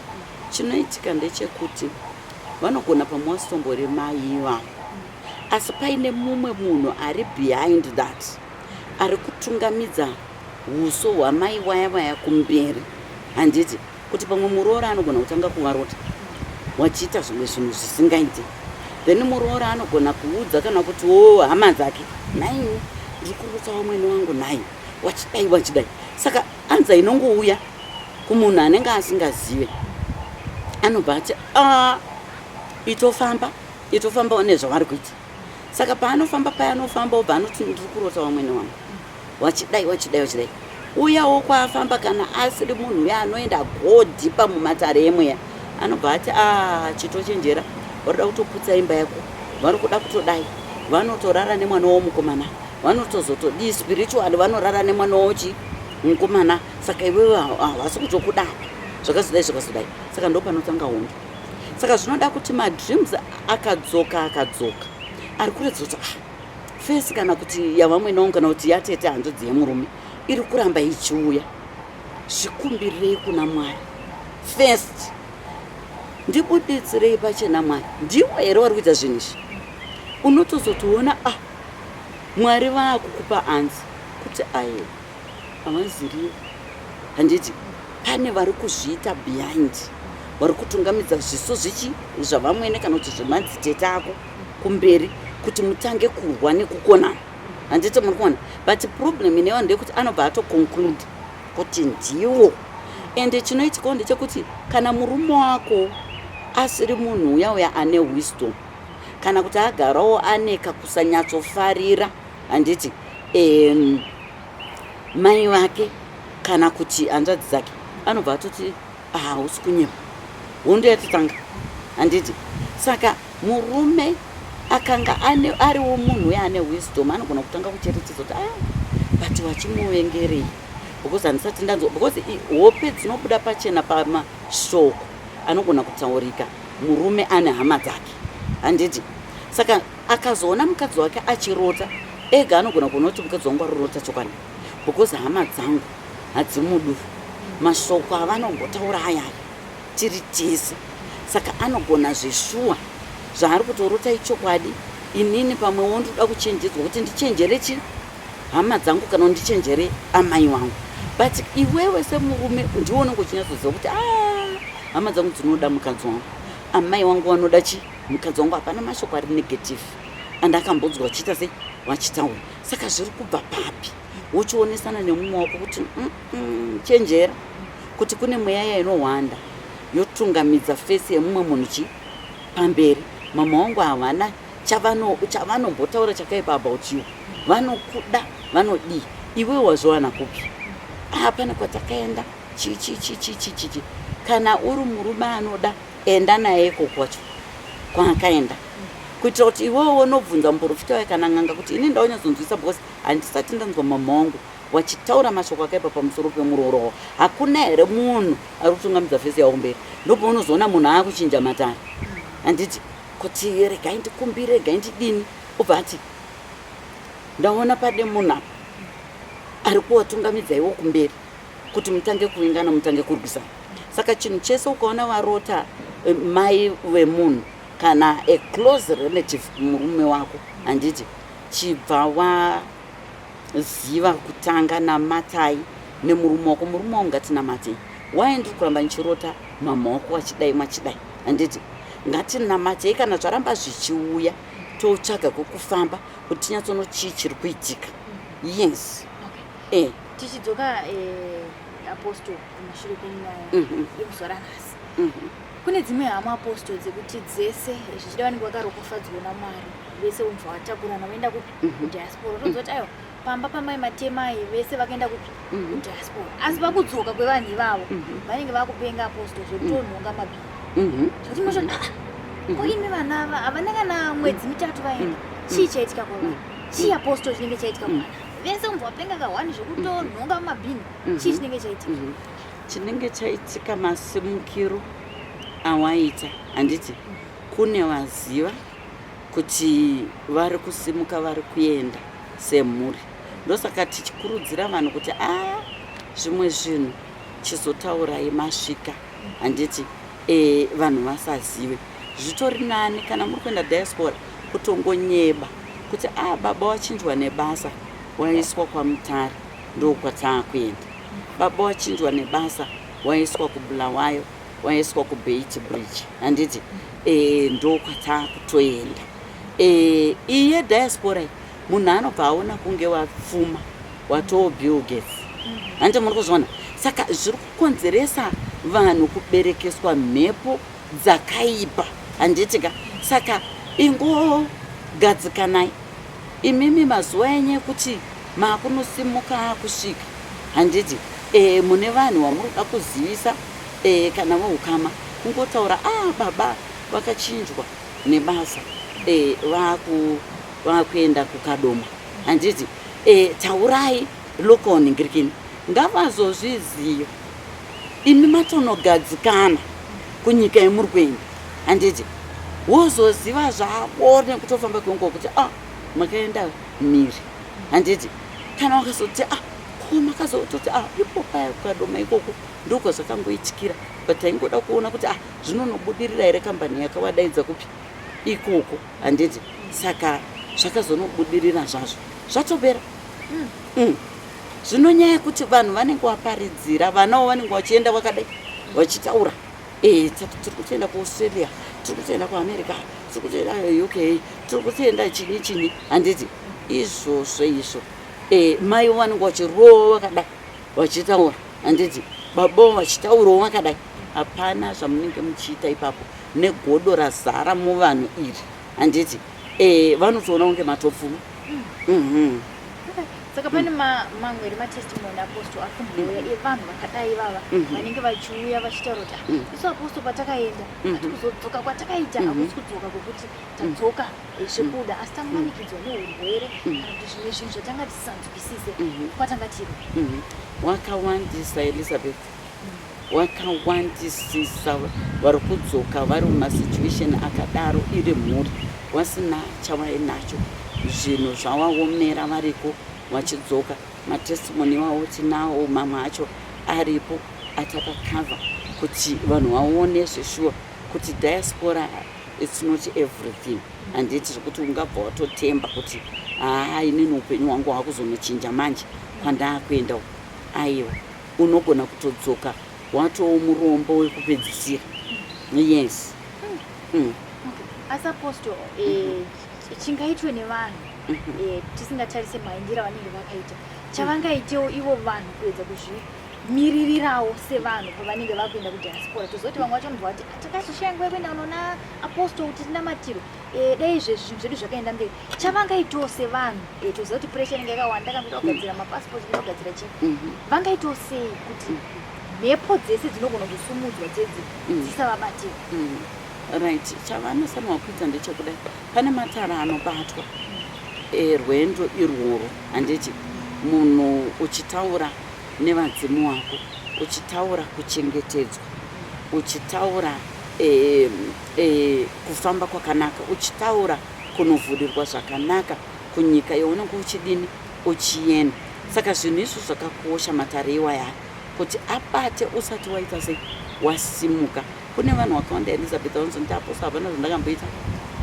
Chinoitika ndechekuti vanogona pamwe vasitombori mai ivavo, asi paine mumwe munhu ari behind that, ari kutungamidza uso hwamai waya vaya kumberi, handiti? Kuti pamwe muroora anogona kutanga kuvarota wachiita zvimwe zvinhu zvisingaiti, then muroora anogona kuudza kana kuti wo hama dzake, "Nhaini, ndiri kurotsa vamwene wangu, nhai, wachidai, wachidai." Saka anza inongouya kumunhu anenge asingazive, anobva ati, "A, itofamba, itofamba nezvavari kuita." Saka paanofamba paya, anofamba obva anoti, "Ndiri kurota vamwene wangu wachidai, wachidai, wachidai." Uyawo kwaafamba, kana asiri munhu uya anoenda godhipa mumatare emweya, anobva ati, "A, chitochenjera, vari kuda kutoputsa imba yako, vari kuda kutodai." Vanotorara nemwana womukomana, vanotozotodii spiritually, vanorara nemwana wochi mukomana. Saka iwewe havasi kutokuda, zvakazodai, zvakazodai. Saka ndo panotanga hondo. Saka zvinoda kuti madreams akadzoka, akadzoka ari kuratidza kuti, ah, face kana kuti yavamwene wangu kana kuti yatete hanzvadzi yemurume iri kuramba ichiuya, zvikumbirirei kuna Mwari first. "Ndibuditsirei pachena, Mwari, ndiwo here vari kuita zvinhu izvi?" Unotozotoona, ah, Mwari vaakukupa answer kuti aiwa, havaziriwo, handiti? Pane vari kuzviita behind, vari kutungamidza zviso zvichi zvavamwene kana kuti zvemadzitete ako kumberi kuti mutange kurwa nekukonana, handiti muri kuona? But problem ine vanhu ndeyekuti anobva atoconclude kuti ndiwo. Ende chinoitikawo ndechekuti kana murume wako asiri munhu uya uya ane wisdom, kana kuti agarawo ane kakusanyatsofarira, handiti? Mai vake kana kuti hanzvadzi dzake anobva atoti hausi kunyema, hondo yatotanga, handiti? Saka murume akanga ariwo munhu uye ane wisdom anogona kutanga kucherechedza kuti ah, but vachimuvengerei? Because handisati ndanzwa, because hope dzinobuda pachena pamashoko anogona kutaurika. Murume ane hama dzake, handiti? Saka akazoona mukadzi wake achirota ega, anogona kuona kuti mukadzi wangu arorota chokwadi, because hama dzangu hadzimudu, mashoko avanombotaura ayaya tiri tese. Saka anogona zveshuwa zvaari kutorota ichokwadi. Inini pamwewo ndoda kuchenjedzwa kuti ndichenjere chi hama dzangu kana ndichenjere amai wangu. But iwewe semurume ndiwo unenge uchinyatsoziva kuti a ah, hama dzangu dzinoda mukadzi wangu, amai wangu vanoda chi mukadzi wangu, hapana mashoko ari negative andakambonzwa vachiita sei, vachitaura. Saka zviri kubva papi? Wochionesana nemumwe wako kuti chenjera kuti kune mweya yainohwanda yotungamidza face yemumwe munhu chi pamberi. Mama wangu havana chavanombotaura chakaipa about you, vanokuda, vanodii. Iwe wazviwana kupi? Hapana kwatakaenda, chi chi chi chi chi chi. Kana uri murume anoda, enda naye ikoko kwacho kwaakaenda, kuitira kuti iwewo unobvunza muprofita waye kana n'anga kuti ini ndaunyatsonzwisa, because handisati ndanzwa mama wangu wachitaura mashoko akaipa pamusoro pemurooro wavo. Hakuna here munhu ari kutungamidza face yavo mberi? Ndopaunozoona munhu aakuchinja matare, handiti? Kuti regai ndikumbire, regai ndidini, ubva ati ndaona pane munhu apa ari kuwatungamidza iwo kumberi kuti mutange kuvingana, mutange kurwisana. Saka chinhu chese ukaona varota mai vemunhu kana a close relative kumurume wako, handiti, chibva waziva kutanga namatai nemurume wako. Murume wangu, ngatinamatei. Wai ndiri kuramba ndichirota mama wako wachidai mwachidai, handiti? Ngatinamatei. Kana zvaramba zvichiuya, totsvaga kwekufamba kuti tinyatsono chii chiri kuitika. Yes. Okay. Tichidzoka, apostle, kumashure kwenyaya yekuzuva ranhasi, kune dzimwe hama, apostle, dzekuti dzese zvichida vanenge vakaropafadzwa naMwari, vese vobva vatakurana voenda kupi? Kudiaspora. Tonzwa kuti aiwa, pamba pamai Matemai vese vakaenda kupi? Kudiaspora. Asi pakudzoka kwevanhu ivavo, vanenge vakupenga, apostle, zvokutonhonga mabhini, zvokuti munototi, "Ah, ko imi vana ava havana kana mwedzi 3 vaenda, chii chaitika kwavari?" Chii, apostle, chinenge chaitika kuvana vese kubva vapenga kahwani zvokutonhonga mumabhini? Chii chinenge chaitika? Chinenge chaitika, masimukiro awaita, handiti? Kune vaziva kuti vari kusimuka, vari kuenda semhuri. Ndosaka tichikurudzira vanhu kuti a zvimwe zvinhu chizotaurai masvika, handiti? Vanhu vasazive. Zvitori nani kana muri kuenda diaspora kutongonyeba kuti a baba wachinjwa nebasa, waiswa kwaMutare, ndokwataakuenda. Baba wachinjwa nebasa, waiswa kuBulawayo, waiswa kuBeitbridge, handiti? Ndokwataakutoenda. Iye diaspora iyi, munhu anobva aona kunge wapfuma, watoo Bill Gates, handiti? Muri kuzviona? Saka zviri kukonzeresa vanhu kuberekeswa mhepo dzakaipa, handiti ka? Saka ingogadzikanai imimi, mazuva enyu ekuti makunosimuka kusvika, handiti? Mune vanhu vamunoda kuzivisa, kana veukama, kungotaura, a baba vakachinjwa nebasa, vakuenda kuKadoma, handiti? Taurai local ningirikini, ngavazozviziva imi matonogadzikana kunyika yemuri kuenda, handiti? Wozoziva zvavo nekutofamba kwenguva kuti ah, makaenda mhiri, handiti? Kana wakazoti ah, ko makazototi ah, ipo paya kuKadoma ikoko ndokwazvakangoitikira, but taingoda kuona kuti ah, zvinonobudirira here kambani yakavadaidza kupi ikoko, handiti? Saka zvakazonobudirira zvazvo, zvatopera. Zvino nyaya yekuti vanhu vanenge vaparidzira vanawo, vanenge vachienda vakadai vachitaura, tiri kutoenda kuAustralia, tiri kutoenda kuAmerica, tiri kutoenda UK, tiri kutoenda chinyi chinyi, handiti? Izvozvo izvo, mai vanenge vachirova vakadai vachitaura, handiti? Babavo vachitaurawo vakadai. Hapana zvamunenge muchiita ipapo negodo razara muvanhu iri, handiti? Vanotoona kunge matopfuma. Saka pane mamwe ere matestimony, Apostle, ari kumbouya evanhu vakadai vava vanenge vachiuya vachitaura kuti, "Ah, isu, Apostle, patakaenda hati kuzodzoka kwatakaita, hakusi kudzoka kwekuti tadzoka zvekuda, asi tamanikidzwa neurwere kana kuti zvimwe zvinhu zvatanga tisanzwisise kwatanga tiri." Wakawandisa, Elizabeth, wakawandisisa vari kudzoka vari mumasituation akadaro, iri mhuri wasina chavainacho, zvinhu zvavaomera, variko vachidzoka. Matestimony iwawo tinawo, mamwe acho aripo atakakavha kuti vanhu vaone zveshuwa kuti diaspora, it's not everything, handiti? Zvekuti ungabva watotemba kuti, "Haa, inini upenyu hwangu hwakuzonochinja manje kwandaakuenda." Aiwa, unogona kutodzoka watoo murombo wekupedzisira, yes. Okay. Asi, Apostle, chingaitwe nevanhu, tisingatarise maindiro avanenge vakaita, chavangaitewo ivo vanhu kuedza kuzvimiririrawo sevanhu pavanenge vakuenda kudiaspora? Tozoti vamwe vacho vanobva vati, "Ah, takazoshaya nguva yekuenda unoona Apostle kuti tinamatirwe, dai izvezvi zvinhu zvedu zvakaenda mberi." Chavangaitewo sevanhu, toziva kuti pressure inenge yakawanda, kana kuda kugadzira mapasipoti, kuda kugadzira chii, vangaitewo sei kuti mhepo dzese dzinogona kusumudzwa dzedzi dzisavabatira? Right, chavanofanirwa kuita ndechekudai: pane matara anobatwa erwendo irworwo, handiti? Munhu uchitaura nevadzimu wako, uchitaura kuchengetedzwa, uchitaura kufamba kwakanaka, uchitaura kunovhurirwa zvakanaka kunyika yaunenge uchidini, uchienda. Saka zvinhu izvo zvakakosha, matare iwaya, kuti abate usati waita sei, wasimuka. Kune vanhu vakawanda, Elizabeth, vanozonti, "Apostle, hapana zvandakamboita,"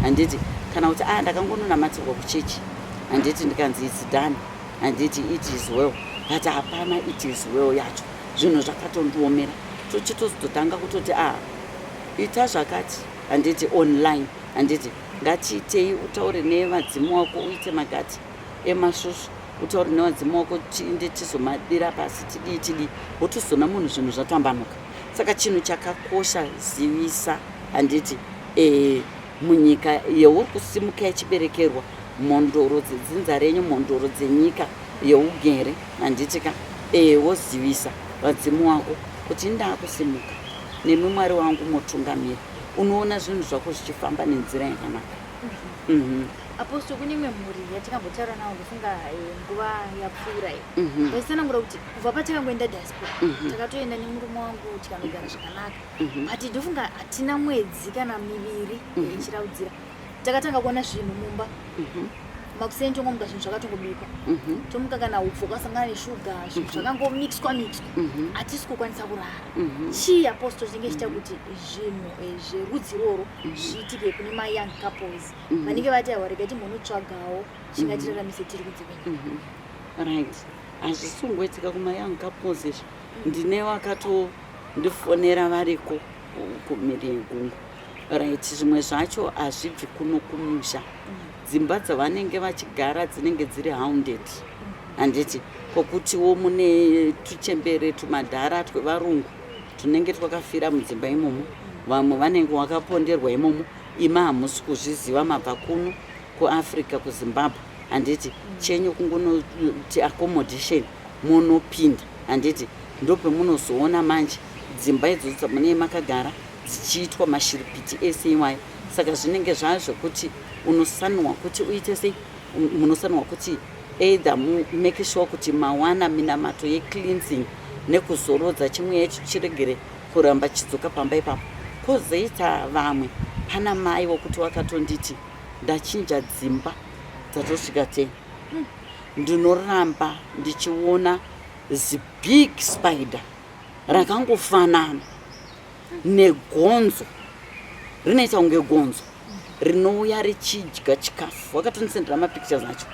handiti? Kana kuti, "A, ndakangononamatirwa kuchechi, handiti, ndikanzi it's done, handiti, it is well." But hapana it is well yacho, zvinhu zvakatondiomera. Tochitozotanga kutoti, "A, ita zvakati," handiti, online, handiti? Ngatiitei, utaure nevadzimu wako, uite magati emasvosvo, utaure nevadzimu wako, tiinde tizomadira pasi, tidii tidii, wotozona munhu zvinhu zvatambanuka. Saka chinhu chakakosha, zivisa, handiti, munyika yeuri kusimuka yachiberekerwa, mhondoro dzedzinza renyu, mhondoro dzenyika yeugere, handiti ka? Wozivisa vadzimu wako kuti ndakusimuka nemi, Mwari wangu motungamira. Unoona zvinhu zvako zvichifamba nenzira yakanaka. Apostle, kune imwe mhuri yatikambotaura nawo, ndofunga nguva yapfuura iyi, vaitsanangura kuti kubva patakangoenda diaspora, takatoenda nemurume wangu tikanogara zvakanaka, but ndofunga hatina mwedzi kana miviri ichiraudzira, takatanga kuona zvinhu mumba. Makuseni tongomuka, zvinhu zvakatongobikwa. Tomuka, kana upfu hwakasangana neshuga, zvinhu zvakangomixwa mixwa. Hatisi kukwanisa kurara. Chii, Apostle, chinenge chiita kuti zvinhu zverudzi irworwo zviitike kune mayoung couples vanenge vati, "Aiwa, rega timbonotsvagawo chingatiraramise tiri kunze kwenyika"? Right, hazvisungoitika kumayoung couples izvi. Ndine wakatondifonera variko kumhiri yegungu, right? Zvimwe zvacho hazvibvi kuno kumusha. Dzimba dzavanenge vachigara dzinenge dziri haunted, handiti? Kwokutiwo mune tuchembere, tumadhara twevarungu tunenge twakafira mudzimba imomo. Vamwe vanenge vakaponderwa imomo, ima hamusi kuzviziva, mabva kuno kuAfrica, kuZimbabwe, handiti? Chenyu kungonoti accommodation, munopinda, handiti? Ndopemunozoona manje dzimba idzodzo dzamunee makagara dzichiitwa mashiripiti ese iwayo. Saka zvinenge zvaa zvekuti unosanwa kuti uite sei, munosanwa kuti either mumake sure kuti mawana minamato yecleansing nekuzorodza chimweya icho chiregere kuramba chidzoka pamba ipapo. Kwozoita vamwe, pana mai wokuti wakatonditi, "Ndachinja dzimba dzatosvika 10, ndinoramba ndichiona zibig spider rakangofanana negonzo, rinoita kunge gonzo, rinouya richidya chikafu." Wakatondisendera mapictures acho.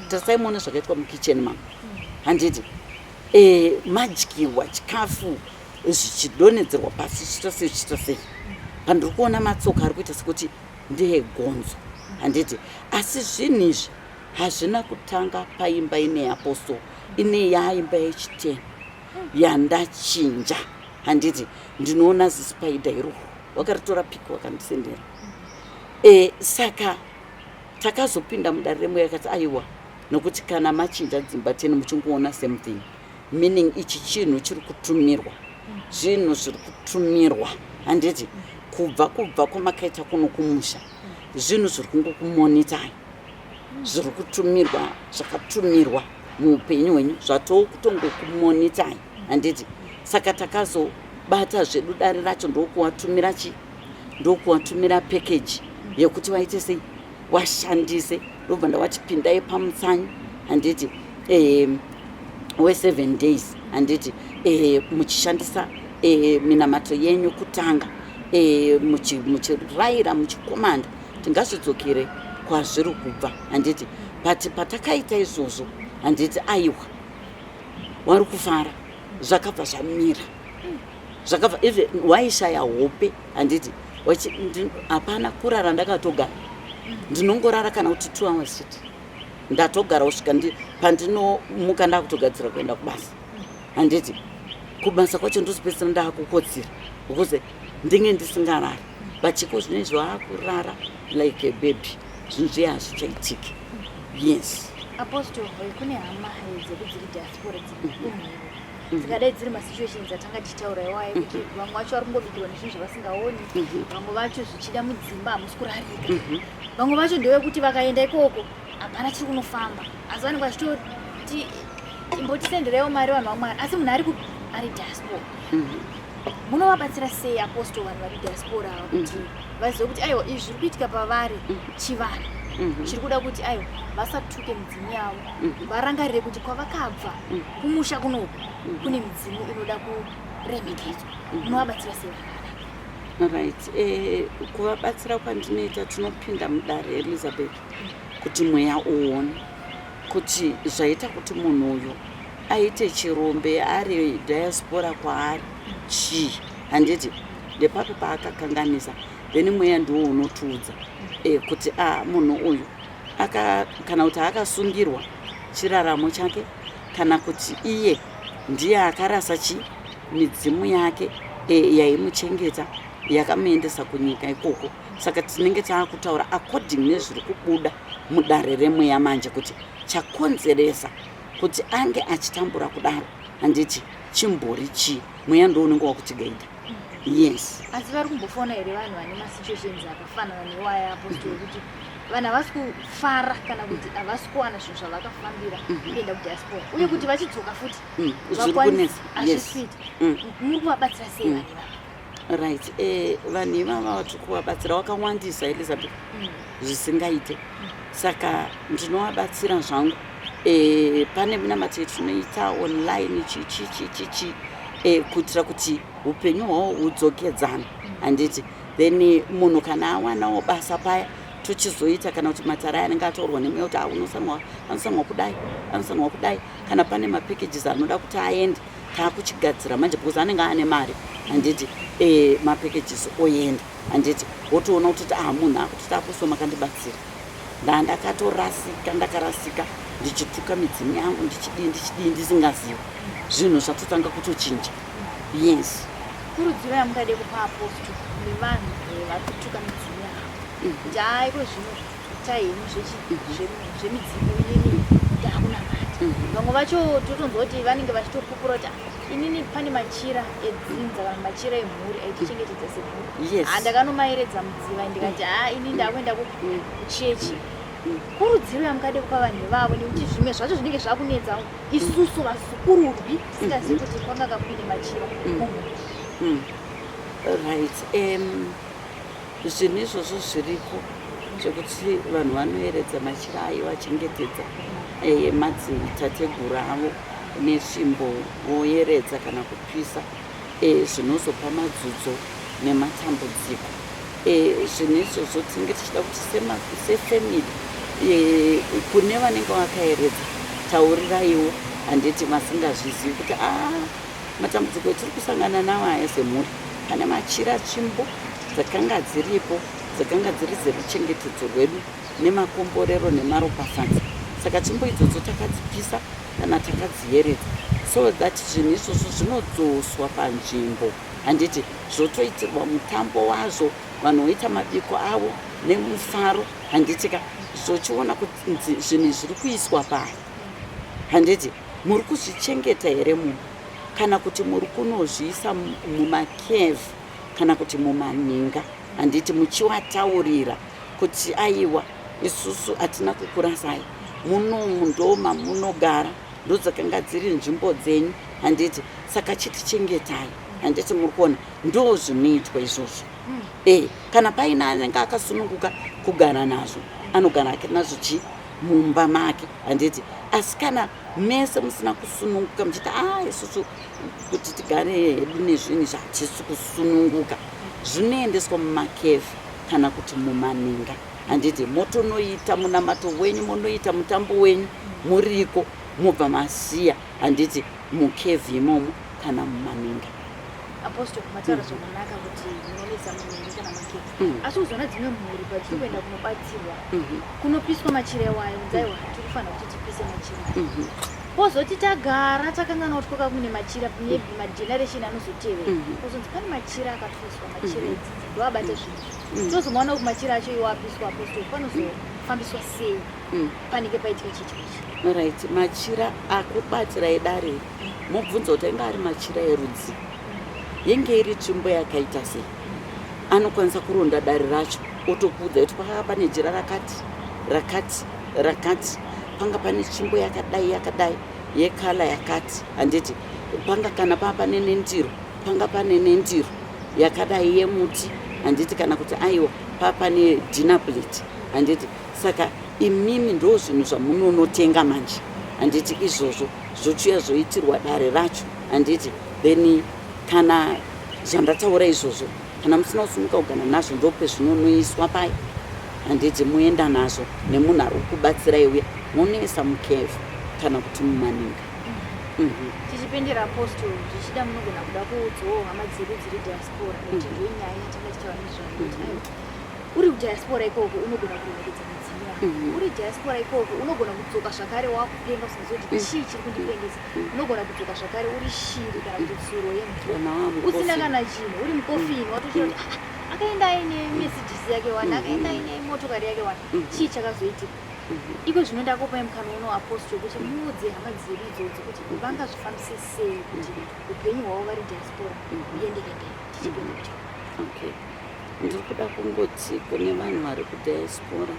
Tarisai muone zvakaitwa mukicheni mama, handiti? Madyiwa chikafu, zvichidonhedzerwa pasi, zvichiita sei, zvichiita sei. Pandiri kuona matsoka ari kuita sekuti ndeegonzo, handiti? Asi zvinhu izvi hazvina kutanga paimba ine Apostle, ine yaimba yechitema yandachinja, handiti? Ndinoona zispider iroro. Wakaritora pic, wakandisendera. Saka takazopinda mudare remweya, akati, "Aiwa." Nokuti kana machinja dzimba 10 muchingoona same thing, meaning ichi chinhu chiri kutumirwa, zvinhu zviri kutumirwa, handiti? Kubva kwamakaita kuno kumusha, zvinhu zviri kungokumonitai, zviri kutumirwa, zvakatumirwa muupenyu hwenyu zvatokutongokumonitai, handiti? Saka takazobata zvedu dare racho, ndokuwatumira chi ndokuwatumira package yekuti vaite sei, washandise. Ndobva ndawati pindai pamutsanyo, handiti, we7 days, handiti, muchishandisa minamato yenyu kutanga, muchirayira, muchikomanda, tingazvidzokere kwazviri kubva, handiti? But patakaita izvozvo, handiti, aiwa, wari kufara, zvakabva zvamira, zvakabva even waishaya hope, handiti? Hapana kurara, ndakatogara, ndinongorara kana kuti 2 hours chete, ndatogara kusvika pandinomuka ndakutogadzira kuenda kubasa, handiti? Kubasa kwacho ndozopedzisira ndaakukotsira because ndinge ndisingarari. But iko zvino izvi waakurara like a baby, zvinhu zviye hazvichaitiki, yes. Apostle, kune hama dzedu dziri diaspora, dziri kumhiri, dzikadai dziri masituations atanga tichitaura iwayo, kuti vamwe vacho vari kungobikirwa nezvinhu zvavasingaoni, vamwe vacho zvichida mudzimba hamusi kurarika, vamwe vacho ndevekuti vakaenda ikoko hapana chiri kunofamba, asi vanenge vachitoti imbotisendereiwo mari, vanhu vamwari, asi munhu ari kupi? Ari diaspora. Munovabatsira sei, Apostle, vanhu vari diaspora ava, kuti vazive kuti aiwa, izvi zviri kuitika pavari chivanhu chiri kuda kuti aiwa, vasatuke midzimu yavo, varangarire kuti kwavakabva kumusha kunoku kune midzimu inoda kuremekedzwa? Munovabatsira sei vanhu vakadai? Right, kuvabatsira kwandinoita, tinopinda mudare, Elizabeth, kuti mweya uone kuti zvaita kuti munhu uyu aite chirombe ari diaspora kwaari chii, handiti? Ndepapi paakakanganisa? Then mweya ndiwo unotiudza kuti a munhu uyu kana kuti akasungirwa chiraramo chake, kana kuti iye ndiye akarasa chi midzimu yake yaimuchengeta, yakamuendesa kunyika ikoko. Saka tinenge taakutaura according nezviri kubuda mudare remweya manje, kuti chakonzeresa kuti ange achitambura kudaro, handiti, chimbori chii? Mweya ndo unenge wakutigaida, yes. Asi vari kumbofona here vanhu vane masituations akafanana newaya, Apostle, wekuti vanhu havasi kufara kana kuti havasi kuwana zvinhu zvavakafambira kuenda kudiaspora, uye kuti vachidzoka futi Zviri kunetsa, yes. Hazviswiti. Muri kuvabatsira sei vanhu ivava? Right, vanhu ivava vatiri kuvabatsira wakawandisa, Elizabeth, zvisingaite. Saka ndinovabatsira zvangu. Pane minamato yetinoita online, chichi chichi chi, kuitira kuti upenyu hwavo hudzokedzana, handiti? Then munhu kana awanawo basa paya, tochizoita kana kuti matare anenge ataurwa nemweya kuti unosanwa, anosanwa kudai, anosanwa kudai. Kana pane mapackages anoda kuti aende, taakuchigadzira manje, because anenge ane mari, handiti? Mapackages oenda, handiti? Wotoona kutoti ah, munhu akutoti, "Apostle, makandibatsira, ndandakatorasika, ndakarasika ndichituka midzimu yangu, ndichidii, ndichidii, ndisingazivi." Zvinhu zvatotanga kutochinja, yes. Kurudziro yamungade kupa, Apostle, nevanhu vari kutuka midzimu yavo, kuti haiko zvino tahenyu zvemidzimu, inini ndakunamata? Vamwe vacho totonzwa kuti vanenge vachitopupura kuti, "Ah, inini pane machira edzinza kana machira emhuri aitichengetedza semhuri. Ah, ndakanomayeredza mudziva, ndikati ha, ini ndakuenda kuchechi." Kurudziro yamungade kupa vanhu ivavo, nekuti zvimwe zvacho zvinenge zvakunetsa isusu vazukururwi tisingazivi kuti kwanga kakuine machira mumhuri? Right, zvinhu izvozvo zviriko zvekuti vanhu vanoeredza machira ayo vachengetedza madzitateguru avo nesvimbo, voyeredza kana kupisa, zvinozopa madzudzo nematambudziko. Zvinhu izvozvo tinenge tichida kuti sefamily, kune vanenge vakaeredza, tauriraiwo, handiti, vasingazvizivi kuti a matambudziko etiri kusangana nawo aya semhuri, pane machira, tsvimbo dzakanga dziripo, dzakanga dziri dzeruchengetedzo rwedu nemakomborero nemaropafadzo. Saka tsvimbo idzodzo takadzipisa kana takadziyeredza, so that zvinhu izvozvo zvinodzoswa panzvimbo, handiti? Zvotoitirwa mutambo wazvo, vanhu voita mabiko avo nemufaro, handitika? Zvochiona kuti zvinhu zviri kuiswa pai, handiti muri kuzvichengeta here mumba, kana kuti muri kunozviisa mumacave kana kuti mumaninga, handiti muchiwataurira kuti aiwa, isusu hatina kukurasai, munomu ndo mamunogara, ndodzakanga dziri nzvimbo dzenyu, handiti saka chitichengetai, handiti muri kuona ndo zvinoitwa izvozvo. Kana paine anenge akasununguka kugara nazvo, anogara ake nazvo chi mumba make, handiti. Asi kana mese musina kusununguka, muchiti a isusu kuti tigare hedu nezvinhu izvi hatisi kusununguka, zvinoendeswa mumacave kana kuti mumaninga, handiti motonoita munamato wenyu, monoita mutambo wenyu muriko, mobva masiya, handiti, mucave imomo kana mumaninga. Apostle, mataura zvakanaka kuti munonoisa muninga kana macave. Asi uzoona dzimwe mhuri padziri kuenda kunobatsirwa, kunopiswa machira iwayo, kunzi aiwa, tiri kufanira kuti tipise machira. Pozoti tagara takanganwa kuti kwaka kune machira, maybe mageneration anozotevera, kozonzi pane machira akapiswa, machira edzidzi ndoabata zvinhu. Tozomaona kuti machira acho iwo apiswa, Apostle, panozofambiswa sei panenge paitika chiitiko ichi? Right, machira akubatsirai dare, mobvunza kuti ainge ari machira erudzi, yenge iri tsvimbo yakaita sei. Anokwanisa kuronda dare racho otokuudza kuti pakanga pane jira rakati rakati rakati, panga pane tsvimbo yakadai yakadai, yecolour yakati, handiti panga kana paa pane nendiro, panga pane nendiro yakadai yemuti, handiti, kana kuti aiwa, paa pane dinner plate, handiti. Saka imimi ndo zvinhu zvamunonotenga manje, handiti, izvozvo zvochiuya zvoitirwa dare racho, handiti. Then kana zvandataura izvozvo, kana musina kusununguka kugara nazvo, ndopezvinonoiswa pai, handiti, muenda nazvo nemunhu ari kukubatsirai uya, munoisa mucave kana kuti mumaninga. Tichipendera, Apostle, zvichida munogona kuda kuudzawo hama dzedu dziri diaspora, nekuti ndiyo nyaya yatanga tichitaura nezvayo, kuti aiwa, uri kudiaspora ikoko unogona kuremekedza midzimu yako. Uri diaspora ikoko unogona kudzoka zvakare wakupenga, usingazivi kuti chii chiri kundipengesa. Unogona kudzoka zvakare uri shiri kana kuti tsuro yemvura, Kana usina wamucoffin. Kana chinhu, uri mucoffin, watochira kuti, "Ah, akaenda aine Mercedes yake wani, akaenda aine motokari yake wani, chii chakazoitika?" Iko zvino ndakupai mukana uno, Apostle, kuti muudze hama dzedu idzodzo kuti vangazvifambise sei kuti upenyu hwavo vari diaspora huendeke mberi. Tichipinda kucho. Okay, ndiri kuda kungoti kune vanhu vari kudiaspora,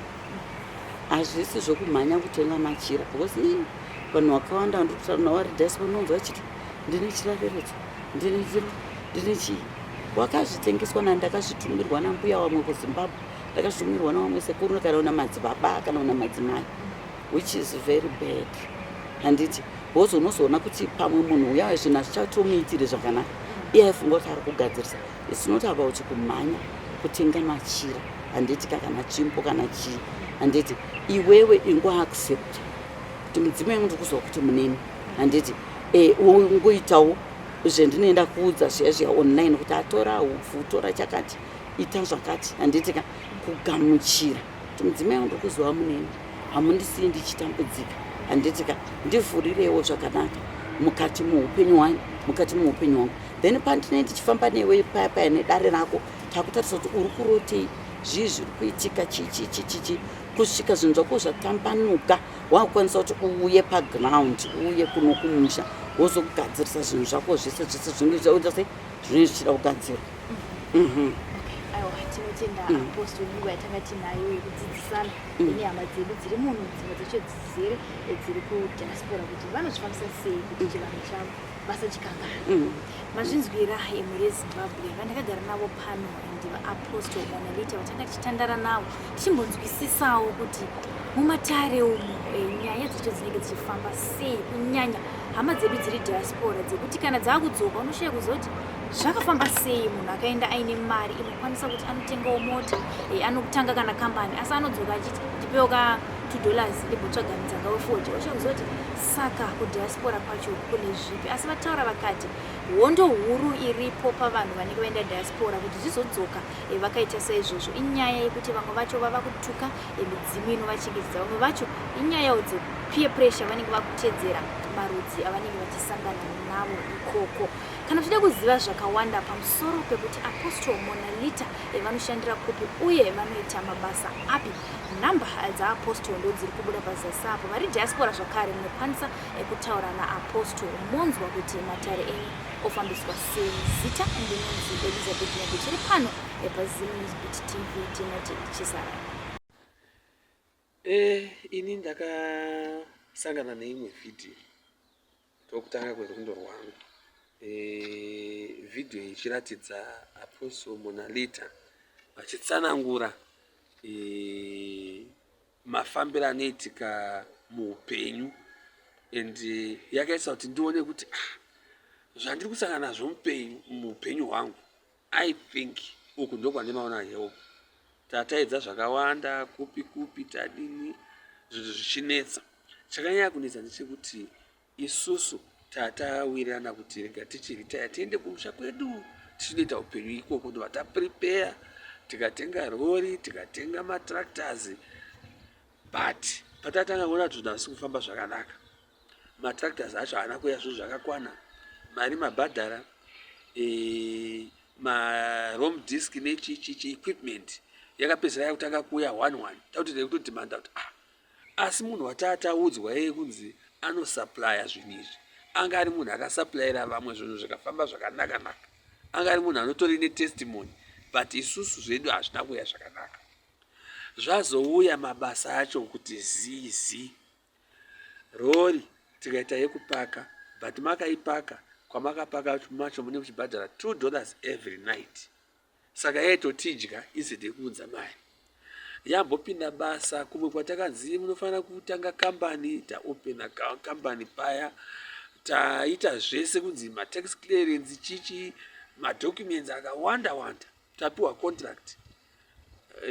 hazvisi zvokumhanya kutenga machira, because ii, vanhu vakawanda vandiri kutaura navo vari diaspora, unonzwa vachiti ndine chirareredzo, ndine chiro, ndine chii, wakazvitengeswa nani, ndakazvitumirwa nambuya wamwe kuZimbabwe, ndakazvitumirwa nawamwe sekuru kana namadzibaba kana namadzimai, which is very bad, handiti, because unozoona kuti pamwe munhu uya zvinhu hazvichatomuitiri zvakanaka. Iye aifunga kuti ari kugadzirisa. It's not about kumhanya kutenga machira, handiti, kana tsvimbo kana chii, handiti. Iwewe ingoaccept kuti mudzimu yangu ndiri kuzwa kuti muneni, handiti, ungoitawo zvendinoenda kuudza zviya zviya online kuti atora hupfu, tora chakati, ita zvakati, handiti ka, kugamuchira kuti mudzimu yangu ndiri kuzova muneni, hamundisii ndichitambudzika, handiti ka, ndivhurirewo zvakanaka mukati muupenyu hwangu, mukati muupenyu hwangu. Then pandinee ndichifamba newe paya paya nedare rako, takutarisa kuti uri kurotei, zvii zviri kuitika, chii chii chii chii chii, kusvika zvinhu zvako zvatambanuka, wakukwanisa kuti uuye paground, uuye kuno kumusha, wozogadzirisa zvinhu zvako zvese zvese zvinenge zvichaita sei, zvinenge zvichida kugadzirwa. Aiwa, tinotenda, Apostle, nenguva yatanga tinayo yekudzidzisana nehama dzedu dziri muno, dzimwe dzacho dzizere dziri kudiaspora, kuti vanozvifambisa sei kuti chivanhu chavo vasachikanganwa. Mazvinzwira, emhuri yeZimbabwe, vandakagara navo pano ndivaApostle Monalita, vatanga tichitandara navo tichimbonzwisisawo kuti mumatare umu nyaya dzacho dzinenge dzichifamba sei, kunyanya hama dzedu dziri diaspora, dzekuti kana dzaakudzoka unoshaya kuziva kuti zvakafamba sei. Munhu akaenda aine mari inokwanisa kuti anotengawo mota, anotanga kana kambani, asi anodzoka achiti ndipewo ka $2 ndimbotsvaga mudzanga wefodya. Ushaya kuziva kuti saka kudiaspora kwacho kune zvipi. Asi vataura vakati hondo huru iripo pavanhu vanenge vaenda diaspora kuti zvizodzoka vakaita saizvozvo inyaya yekuti vamwe vacho vava kutuka midzimu inovachengetedza, vamwe vacho inyayawo dzepeer pressure, vanenge vakutedzera marudzi avanenge vachisangana navo ikoko. ikoko. Kana uchida kuziva zvakawanda pamusoro pekuti Apostle Monalita vanoshandira kupi uye vanoita mabasa api, nhamba dzaApostle ndodziri kubuda pazasi apo. Vari diaspora zvakare munokwanisa kutaura naApostle monzwa kuti matare enyu ofambiswa sei. Zita ndinonzi Elizabeth Nyago, chiri pano paZim News Beat TV tinoti chisarai. Ini ndakasangana neimwe vhidhiyo ndokutanga kwerwendo rwangu. Vhidhiyo ichiratidza Apostle Monalita vachitsanangura mafambiro anoitika muupenyu, and yakaisa kuti ndione kuti zvandiri kusangana nazvo muupenyu hwangu, I think uku ndokwandinoona help. Tataedza zvakawanda, kupi kupi, tadini, zvinhu zvichinetsa. Chakanyanya kunetsa ndechekuti isusu tatawirirana kuti rega tichiritaya tiende kumusha kwedu tichinoita upenyu ikoko. Ndobva taprepare, tikatenga rori, tikatenga matractors, but patatanga kuona kuti zvinhu hazvisi kufamba zvakanaka, matractors acho haana kuuya zvinhu zvakakwana, mari mabhadhara, marom disk nechichichi equipment yakapedzisira yakutanga kuuya one one. Takuti nekutodhimanda kuti asi munhu wataataudzwa yeye kunzi anosupplya zvinhu izvi anga ari munhu akasuplayira vamwe zvinhu zvikafamba zvakanaka-naka, anga ari munhu anotori netestimony, but isusu zvedu hazvina kuuya zvakanaka. Zvazouya mabasa acho kuti zizi rori tikaita yekupaka, but makaipaka kwamakapaka macho mune muchibhadhara $2 every night, saka yaitotidya instead yekuunza mari. Yambopinda basa kumwe kwatakanzi munofanira kutanga kambani, taopena kambani paya, taita zvese kunzi matax clearance, chichi, madocuments akawanda wanda, tapiwa contract,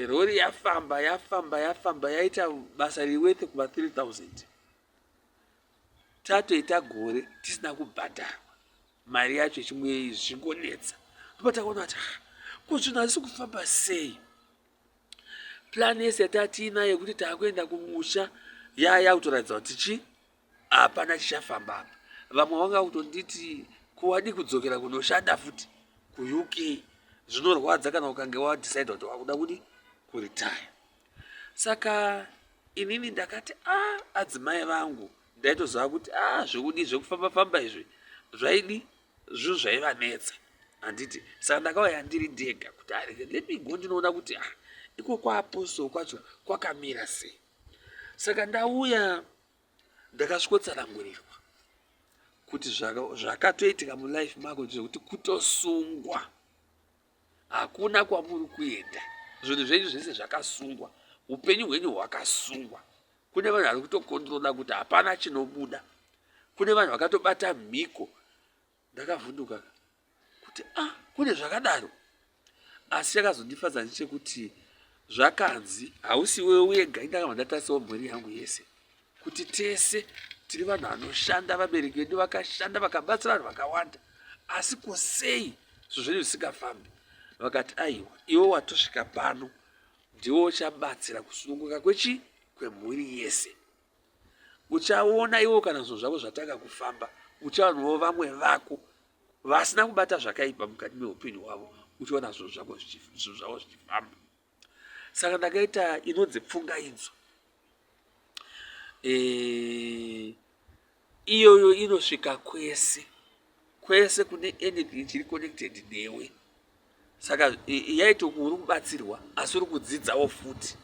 rori yafamba, yafamba, yafamba, yaita basa riworth kuva 3000. Tatoita gore tisina kubhadharwa mari yacho, chimwe zvichingonetsa. Ndipo takaona kuti ko zvinhu hazvisi kufamba sei? Plan yese yatatiinayo yekuti taakuenda kumusha yaya kutoratidza kuti chi hapana chichafamba apa. Vamwe vanga kutonditi kuwadi kudzokera kunoshanda futi kuUK, zvinorwadza kana ukange wadecide kuti wakuda kudi kuretire. Saka inini ndakati adzimai vangu ndaitoziva kuti zvekudi zvekufamba famba izvi zvaidi zvinhu zvaivanetsa, handiti? Saka ndakauya ndiri ndega kuti arege, let me go ndinoona kuti iko kwaApostle kwacho kwakamira sei. Saka ndauya ndakasvikotsanangurirwa kuti zvakatoitika mulife mako zvekuti kutosungwa, hakuna kwamuri kuenda, zvinhu zvenyu zvese zvakasungwa, upenyu hwenyu hwakasungwa. Kune vanhu vari kutokontrola kuti hapana chinobuda, kune vanhu vakatobata mhiko. Ndakavhunduka kuti kune zvakadaro, asi chakazondifadza ndechekuti zvakanzi hausi iwewe wega. Indakabva ndatarisawo mhuri yangu yese kuti tese tiri vanhu vanoshanda, vabereki vedu vakashanda, vakabatsira vanhu vakawanda, asi kusei zvinhu zvenyu zvisingafambi? Vakati aiwa, iwe watosvika pano ndiwo uchabatsira kusununguka kwechi kwemhuri yese. Uchaona iwo kana zvinhu zvako zvatanga kufamba, uchaonawo vamwe vako vasina kubata zvakaipa mukati meupenyu hwavo, uchiona zvinhu zvako zvinhu zvavo zvichifamba. Saka ndakaita inonzi pfungaidzo. Iyoyo inosvika kwese kwese kune anything chiri connected newe. Saka yaitoku uri kubatsirwa asi uri kudzidzawo futi,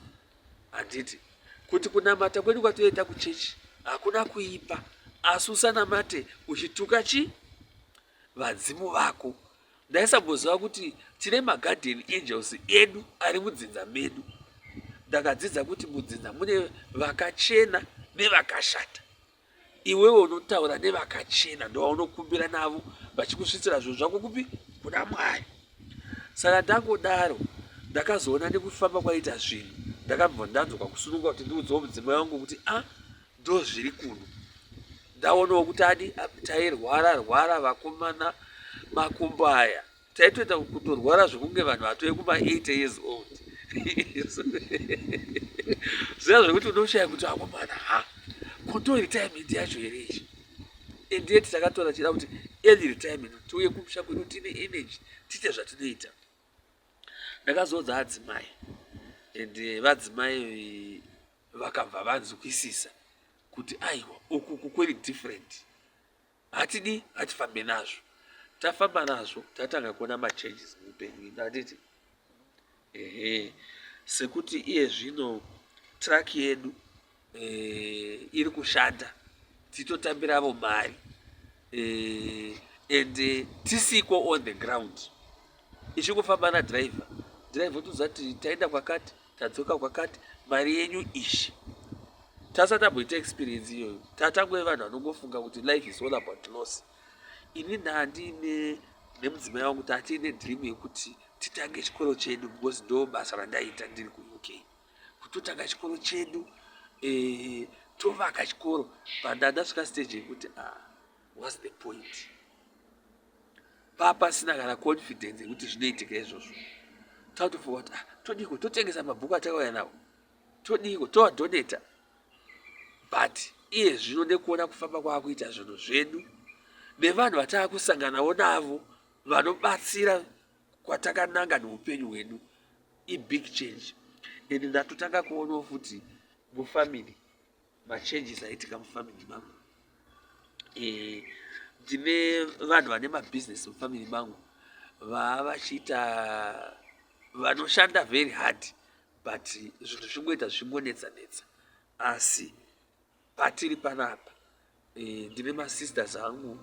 handiti? Kuti kunamata kwedu kwatoita kuchechi hakuna kuipa, asi usanamate uchituka chi vadzimu vako. Ndaisamboziva kuti tine maguardian angels edu ari mudzinza medu. Ndakadzidza kuti mudzinza mune vakachena nevakashata. Iwewe unotaura nevakachena, ndovaunokumbira navo vachikusvitsira zvinhu zvako kupi? Kuna Mwari. Saka ndangodaro ndakazoona nekufamba kwaita zvinhu, ndakabva ndanzwa kusununguka kuti ndiudzewo mudzimai wangu kuti ndo zviri kuno. Ndaonawo kuti adi tairwara rwara vakomana, makumbo aya taitoita kutorwara zvekunge vanhu vatove kuma 80 years old, zviya zvekuti unoshaya kuti akomana ha kuto retirement yacho here ichi. And yet takatora chida kuti early retirement, tiuye kumusha kwedu tine energy, tiite zvatinoita. Ndakazoudza adzimai and vadzimai vakabva vanzwisisa kuti aiwa, uku kukweri different, hatidi, hatifambe nazvo. Tafamba nazvo, tatanga kuona machanges muupenyu ino, handiti? Ehe, sekuti iye zvino truck yedu iri kushanda, titotambiravo mari and tisiko on the ground, ichingofamba nadriver. Driver otoziva kuti taenda kwakati, tadzoka kwakati, mari yenyu ishi. Tasati tamboita experience iyoyo, tatangove vanhu vanongofunga kuti life is all about loss. Ini ndandine nemudzimai wangu tatiine dream yekuti titange chikoro chedu, because ndo basa randaita ndiri kuUK, kutotanga chikoro chedu, tovaka chikoro. Pandandasvika stage yekuti, ah, what's the point? Papasina kana confidence yekuti zvinoitika izvozvo. Tatofunga kuti, ah, todiko totengesa mabhuku atakauya nawo, todiko toadonata? But iye zvino nekuona kufamba kwaakuita zvinhu zvedu nevanhu vataakusanganawo navo vanobatsira kwatakananga neupenyu hwedu, ibig change. And ndatotanga kuonawo futi mufamily machanges aitika mufamily mangu. Ndine vanhu vane mabhizinesi mufamily mangu vaa vachiita, vanoshanda very hard, but zvinhu zvingoita zvichingonetsa netsa. Asi patiri panapa, ndine masisters angu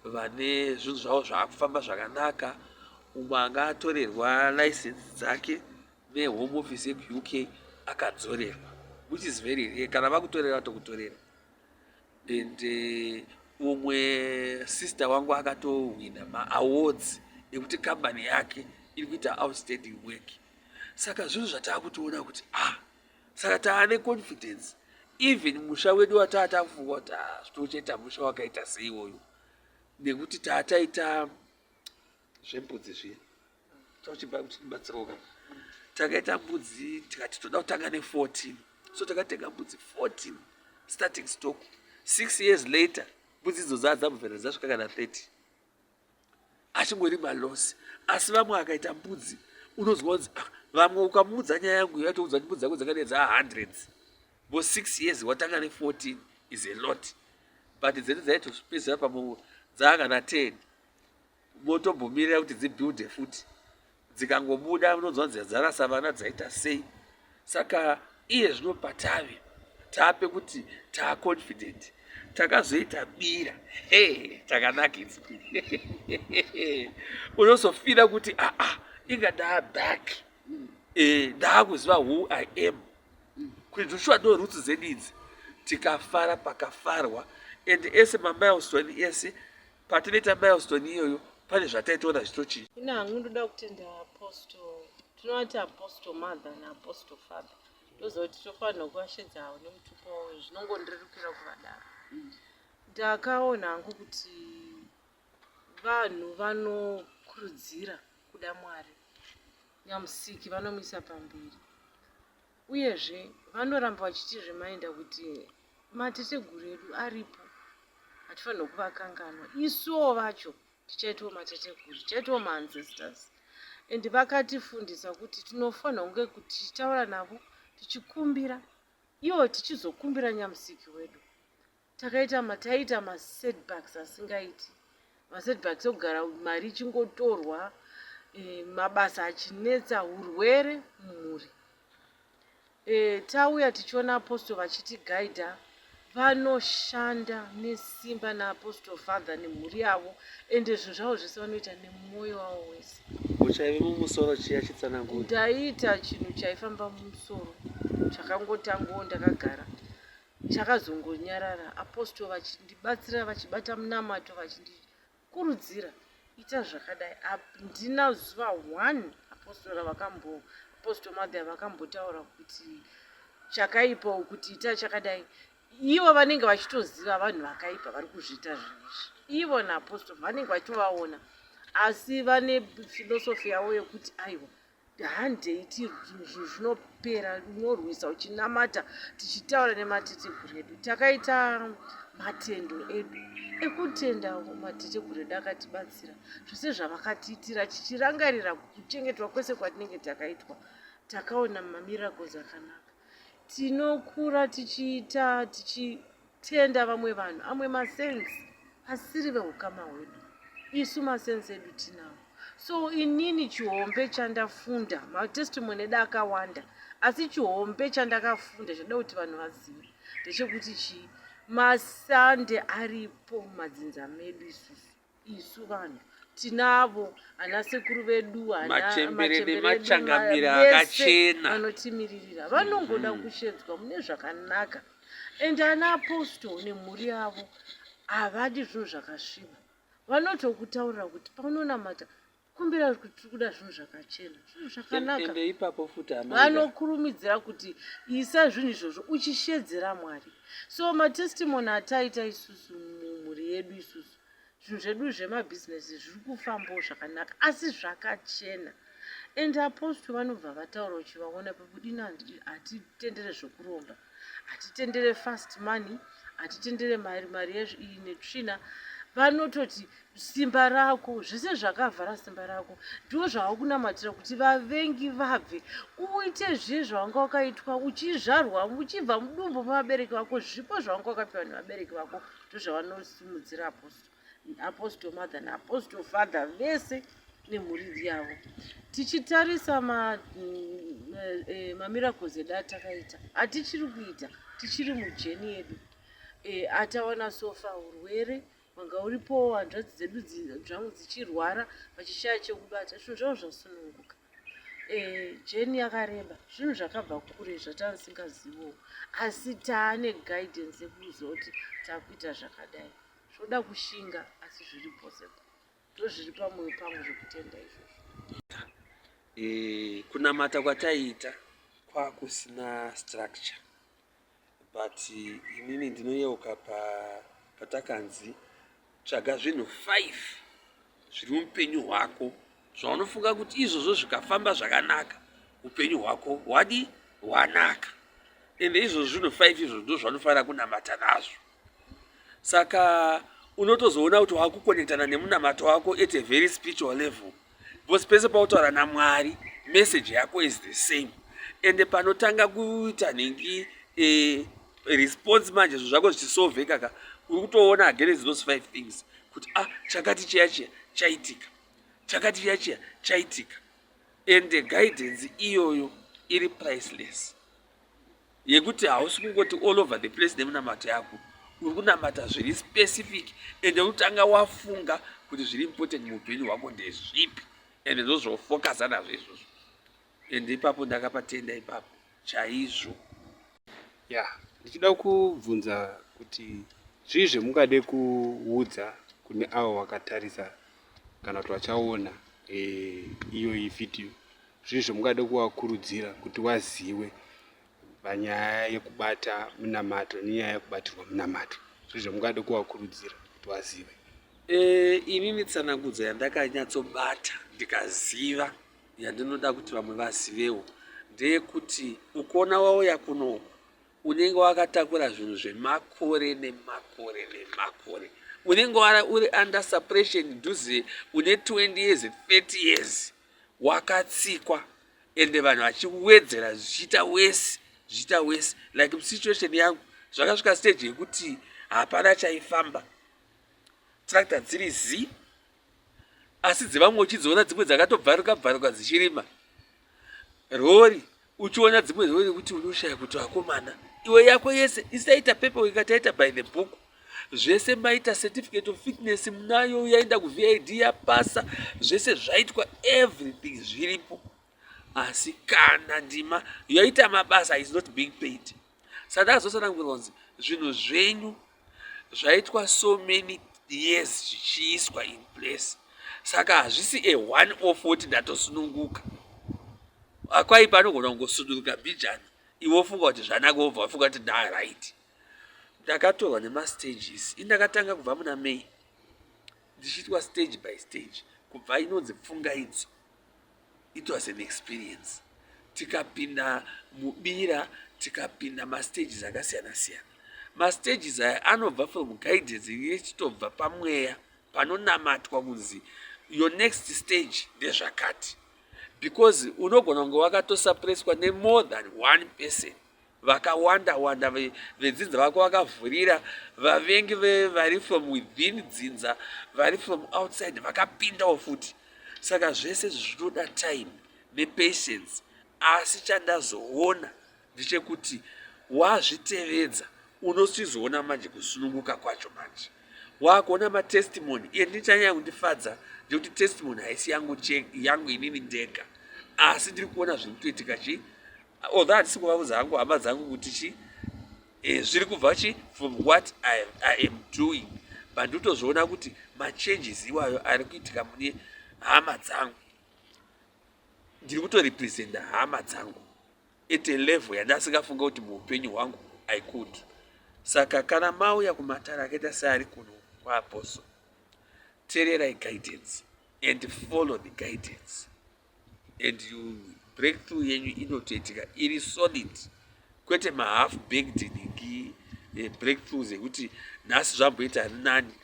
vane zvinhu zvavo zvaakufamba zvakanaka. Umwe anga atorerwa license dzake neHome Office yekuUK, akadzorerwa, which is very rare. Kana vakutorera, tokutorera. And umwe sister wangu akatohwina maawards ekuti kambani yake iri kuita outstanding work. Saka zvinhu zvataakutoona kuti, ah, saka taane confidence. Even musha wedu wataa takufunga kuti, ah, tochaita musha wakaita sei iwoyo, nekuti taataita zvembudzi zviya. Tochibatsirawo, takaita mbudzi, tikati toda kutanga ne14, so takatenga mbudzi 14 starting stock. 6 years later mbudzi idzo dzaa dzamuvhera, dzasvika kana 30, achingori maloss. Asi vamwe akaita mbudzi, unonzwa kunzi, ah, vamwe ukamuudza nyaya yangu, yatoudza kuti mbudzi dzako dzakadai dzaa hundreds for 6 years, watanga ne14 is a lot. But dzedu dzaitopedzera pamwe dzaa kana 10, motombomirira kuti dzibuilde futi. Dzikangobuda, unonzwa nzi dzarasa vana, dzaita sei. Saka iye zvino patave tape kuti taaconfident. Takazoita bira, he, takanakidzwa. Unozofira kuti, aa, inga ndaa back, ndaakuziva who I am, kuti joshua ndo roots dzedu idzi. Tikafara, pakafarwa. And ese mamilestone ese patinoita milestone iyoyo, pane zvataitoona zvitochinja. Ina hangu ndoda kutenda Apostle, tinovati Apostle Mother naApostle Father. Ndoziva kuti tofanirwa kuvashedzawo nemutupo wavo, zvinongondirerukira kuvadaro. Ndakaona hangu kuti vanhu vanokurudzira kuda Mwari, Nyamusiki vanomuisa pamberi, uyezve vanoramba vachitirimainda kuti mateteguru edu aripo, hatifanirwi kuvakanganwa. Isuwo vacho tichaitawo mateteguru, tichaitawo maancestors. And vakatifundisa kuti tinofanira kunge kuti tichitaura navo, tichikumbira ivo, tichizokumbira Nyamusiki wedu. Takaita, taiita masetbacks asingaiti, masetbacks ekugara mari ichingotorwa, mabasa achinetsa, urwere mumhuri. Tauya tichiona Apostle vachitigaidha, vanoshanda nesimba naApostle Father nemhuri yavo, ende zvinhu zvavo zvese vanoita nemwoyo wavo wese. Uchaive mumusoro chiya chitsanangura. Ndaiita chinhu chaifamba mumusoro, chakangotangawo ndakagara, chakazongonyarara. Apostle vachindibatsira, vachibata munamato, vachindikurudzira, ita zvakadai. Handina zuva one apostle ravakambo, Apostle Mother vakambotaura kuti chakaipa, kuti ita chakadai. Ivo vanenge vachitoziva vanhu vakaipa vari kuzviita zvinhu izvi. Ivo naapostle vanenge vachitovaona, asi vane philosophy yavo yekuti, aiwa, handeiti, zvinhu zvinopera, unorwisa uchinamata, tichitaura nemateteguru edu. Takaita Matendo edu ekutendawo mateteguru edu akatibatsira zvose zvavakatiitira tichirangarira kuchengetwa kwese kwatinenge takaitwa takaona mamiracles akanaka. Tinokura tichiita tichitenda vamwe vanhu amwe masense asiri veukama hwedu isu masense edu tinawo. So inini chihombe chandafunda matestimony edu akawanda asi chihombe chandakafunda chada kuti vanhu vazive ndechekuti chii masande aripo mumadzinza medu isusu isu vanhu tinavo ana sekuru vedu machembere nemachangamire akachena vanotimiririra vanongoda mm. kushedzwa mune zvakanaka and ana apostol nemhuri yavo havadi zvinhu zvakasviba vanotokutaurira kuti paunonamata kumbira kuti tiri kuda zvinhu zvakachena zvinhu zvakanaka ende ipapo futi vanokurumidzira kuti isa zvinhu izvozvo uchishedzera mwari so matestimony ataita isusu mumhuri yedu isusu zvinhu zvedu zvemabhizinesi zviri kufambawo zvakanaka asi zvakachena and apostle vanobva vataura uchivaona pekudini hatitendere zvekuromba hatitendere fast money hatitendere mari mari iyi netsvina vanototi simba rako zvese zvakavhara simba rako ndiwo zvavakunamatira kuti vavengi vabve uite zviye zvawanga wakaitwa uchizvarwa uchibva mudumbu mevabereki vako zvipo zvawanga wakapiwa nevabereki vako ndozvavanosimudzira apostle apostle mother naapostle father vese nemhuri yavo tichitarisa mamiracles eh, eh, edu atakaita atichiri kuita tichiri mujeni yedu eh, atawana sofa urwere wanga uripowo hanzvadzi dzedu dzvangu dzichirwara vachishaya chekubata zvinhu zvavo zvasununguka eh, jeni yakareba zvinhu zvakabva kure zvatandisingazivowo asi taane guidance yekuziva kuti takuita zvakadai zvoda kushinga asi zviri possible ndozviri pamwoyo pangu zvekutenda izvozvo e, kunamata kwataiita kwakusina structure but inini ndinoyeuka pa patakanzi tsvaga zvinhu 5 zviri mupenyu hwako zvaunofunga kuti izvozvo zvikafamba zvakanaka upenyu hwako hwadi hwanaka ende izvozvo zvinhu 5 izvozvo ndo zvaunofanira kunamata nazvo saka unotozoona kuti wakukonektana nemunamato wako at a very spiritual level because pese pautaura namwari message yako is the same ende panotanga kuita nhingi e, response manje zvinhu zvako zvichisovheka ka uri kutoona against those five things kuti ah chakati chiya chiya chaitika chakati chiya chiya chaitika ende guidance iyoyo iri priceless yekuti hausi kungoti all over the place nemunamato yako uri kunamata zviri specific ende unotanga wafunga kuti zviri important muupenyu hwako ndezvipi ende ndozvofokasa nazvo izvozvo ende ipapo ndakapatenda ipapo chaizvo ya yeah. ndichida kubvunza kuti zvii zvemungade kuudza kune avo vakatarisa kana kuti vachaona eh, iyoyi vhidhiyo Zvii zvamungade kuvakurudzira kuti vazive panyaya yekubata munamato nenyaya yekubatirwa munamato? Zvii zvamungade kuvakurudzira kuti vazive? E, inini tsanangudzo yandakanyatsobata ndikaziva yandinoda kuti vamwe vazivewo ndeyekuti ukona wauya kunoku unenge wakatakura zvinhu zvemakore nemakore nemakore unenge uri under suppression dhuze une 20 years 30 years wakatsikwa ende vanhu vachiwedzera zvichiita wesi zvichiita wesi like situation yangu zvakasvika stage yekuti hapana chaifamba tractor dziri zi asi dzevamwe uchidziona dzimwe dzakatobvaruka bvaruka dzichirima rori uchiona dzimwe rori kuti unoshaya kuti vakomana iwe yako yese isaita paper ikataita by the book zvese maita certificate of fitness munayo yaenda kuvid yapasa zvese zvaitwa everything zviripo asi kana ndima yaita mabasa is not being paid saka ndakazotsanangurwa kunzi zvinhu zvenyu zvaitwa so many years zvichiiswa in place saka hazvisi a one off woti ndatosununguka akwaipa anogona kungosununguka mbijana iwe wofunga kuti zvanaka wobva wafunga kuti ndaright ndakatorwa nemastages indakatanga kubva muna may ndichiitwa stage by stage kubva inonzi pfungaidzo it was an experience tikapinda mubira tikapinda mastages akasiyana siyana Mastages aya anobva from guidance yechitobva pamweya panonamatwa kunzi your next stage ndezvakati because unogona kunge wakatosapreswa nemore than one person vakawanda wanda vedzinza vako vakavhurira vavengi vari from within dzinza vari from outside vakapindawo futi saka zvese zvinoda time nepatience asi chandazoona ndechekuti wazvitevedza unochizoona manje kusununguka kwacho manje wakuona matestimony iye ndichanyanya kundifadza ndekuti testimony haisi yangu, yangu inini ndega asi ndiri kuona zviri kutoitika chi although handisi kuvaudza hangu hama dzangu kuti chi eh, zviri kubva chi from what I, I am doing but ndotozviona kuti machanges iwayo ari kuitika mune hama dzangu ndiri kutorepresenta hama dzangu at a level yandasingafunga kuti muupenyu hwangu I could. Saka kana mauya kumatare akaita seari kuno kwaApostle, tererai guidance and follow the guidance and you breakthrough yenyu inotoitika iri solid kwete mahalf baked nhingi eh, breakthroughs ekuti nhasi zvamboita ari nani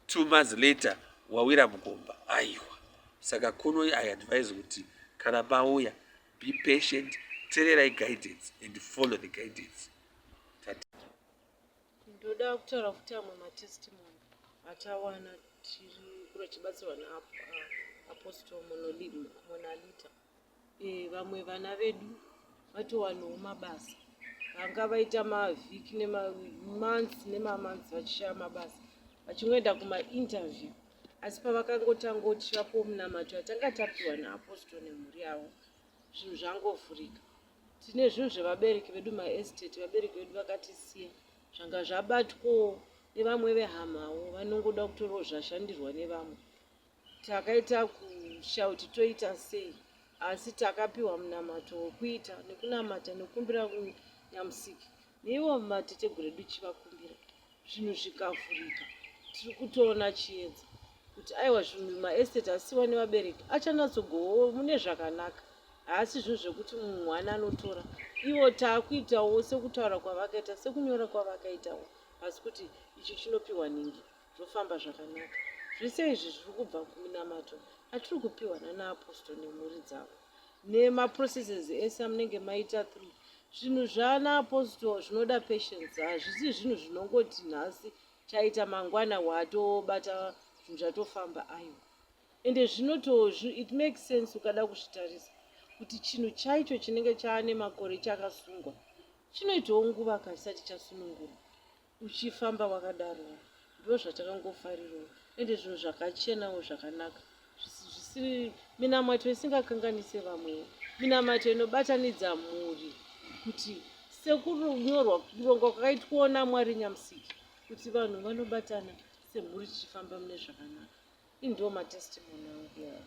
2 months later wawira mugomba aiwa saka kuno i advise kuti kana mauya be patient tererai guidance and follow the guidance. Ndoda kutaura futi amwe matestimony atawana tiri kura tichibatsirwa naApostle Monalita. E, vamwe vana vedu vatowanawo mabasa vanga vaita mavhiki nemamonths nemamonths vachishaya mabasa vachingoenda kumainterview asi pavakangotanga tichivapiwo munamato yatanga tapiwa naApostle nemhuri yavo zvinhu zvangovhurika tine zvinhu zvevabereki vedu maestate vabereki vedu vakatisiya zvanga zvabatwawo nevamwe vehamawo vanongoda kutorawo zvashandirwa nevamwe takaita kushaya kuti toita sei asi takapiwa munamato wekuita nekunamata nekukumbira kunyamusiki neivo mateteguru edu chivakumbira zvinhu zvikavhurika tiri kutoona chiedza kuti aiwa zvinhu maestate asiwa nevabereki achanatsogowo mune zvakanaka haasi zvinhu zvekuti mwana anotora ivo taakuitawo sekutaura kwavakaita sekunyora kwavakaitawo asi kuti ichi chinopiwa nhingi zvofamba zvakanaka zvese izvi zviri kubva kuminamato atiri kupiwa nanaapostol nemhuri dzavo nemaprocesses ese amunenge maita through zvinhu zvanaapostol zvinoda patience hazvisi zvinhu zvinongoti nhasi chaita mangwana watobata zvinhu zvatofamba aiwa ende zvinoto it makes sense ukada kuzvitarisa kuti chinhu chaicho chinenge chaane makore chakasungwa chinoitawo nguva kasati chasunungurwa uchifamba wakadaro ndo zvatakangofarirawo ende zvinhu zvakachenawo zvakanaka zvisiri minamato isingakanganise vamwewo minamato inobatanidza mhuri kuti sekunyorwa kurongwa kwakaitwawo namwari nyamusiki kuti vanhu vanobatana semhuri tichifamba mune zvakanaka indiwo matestimony angu yayo.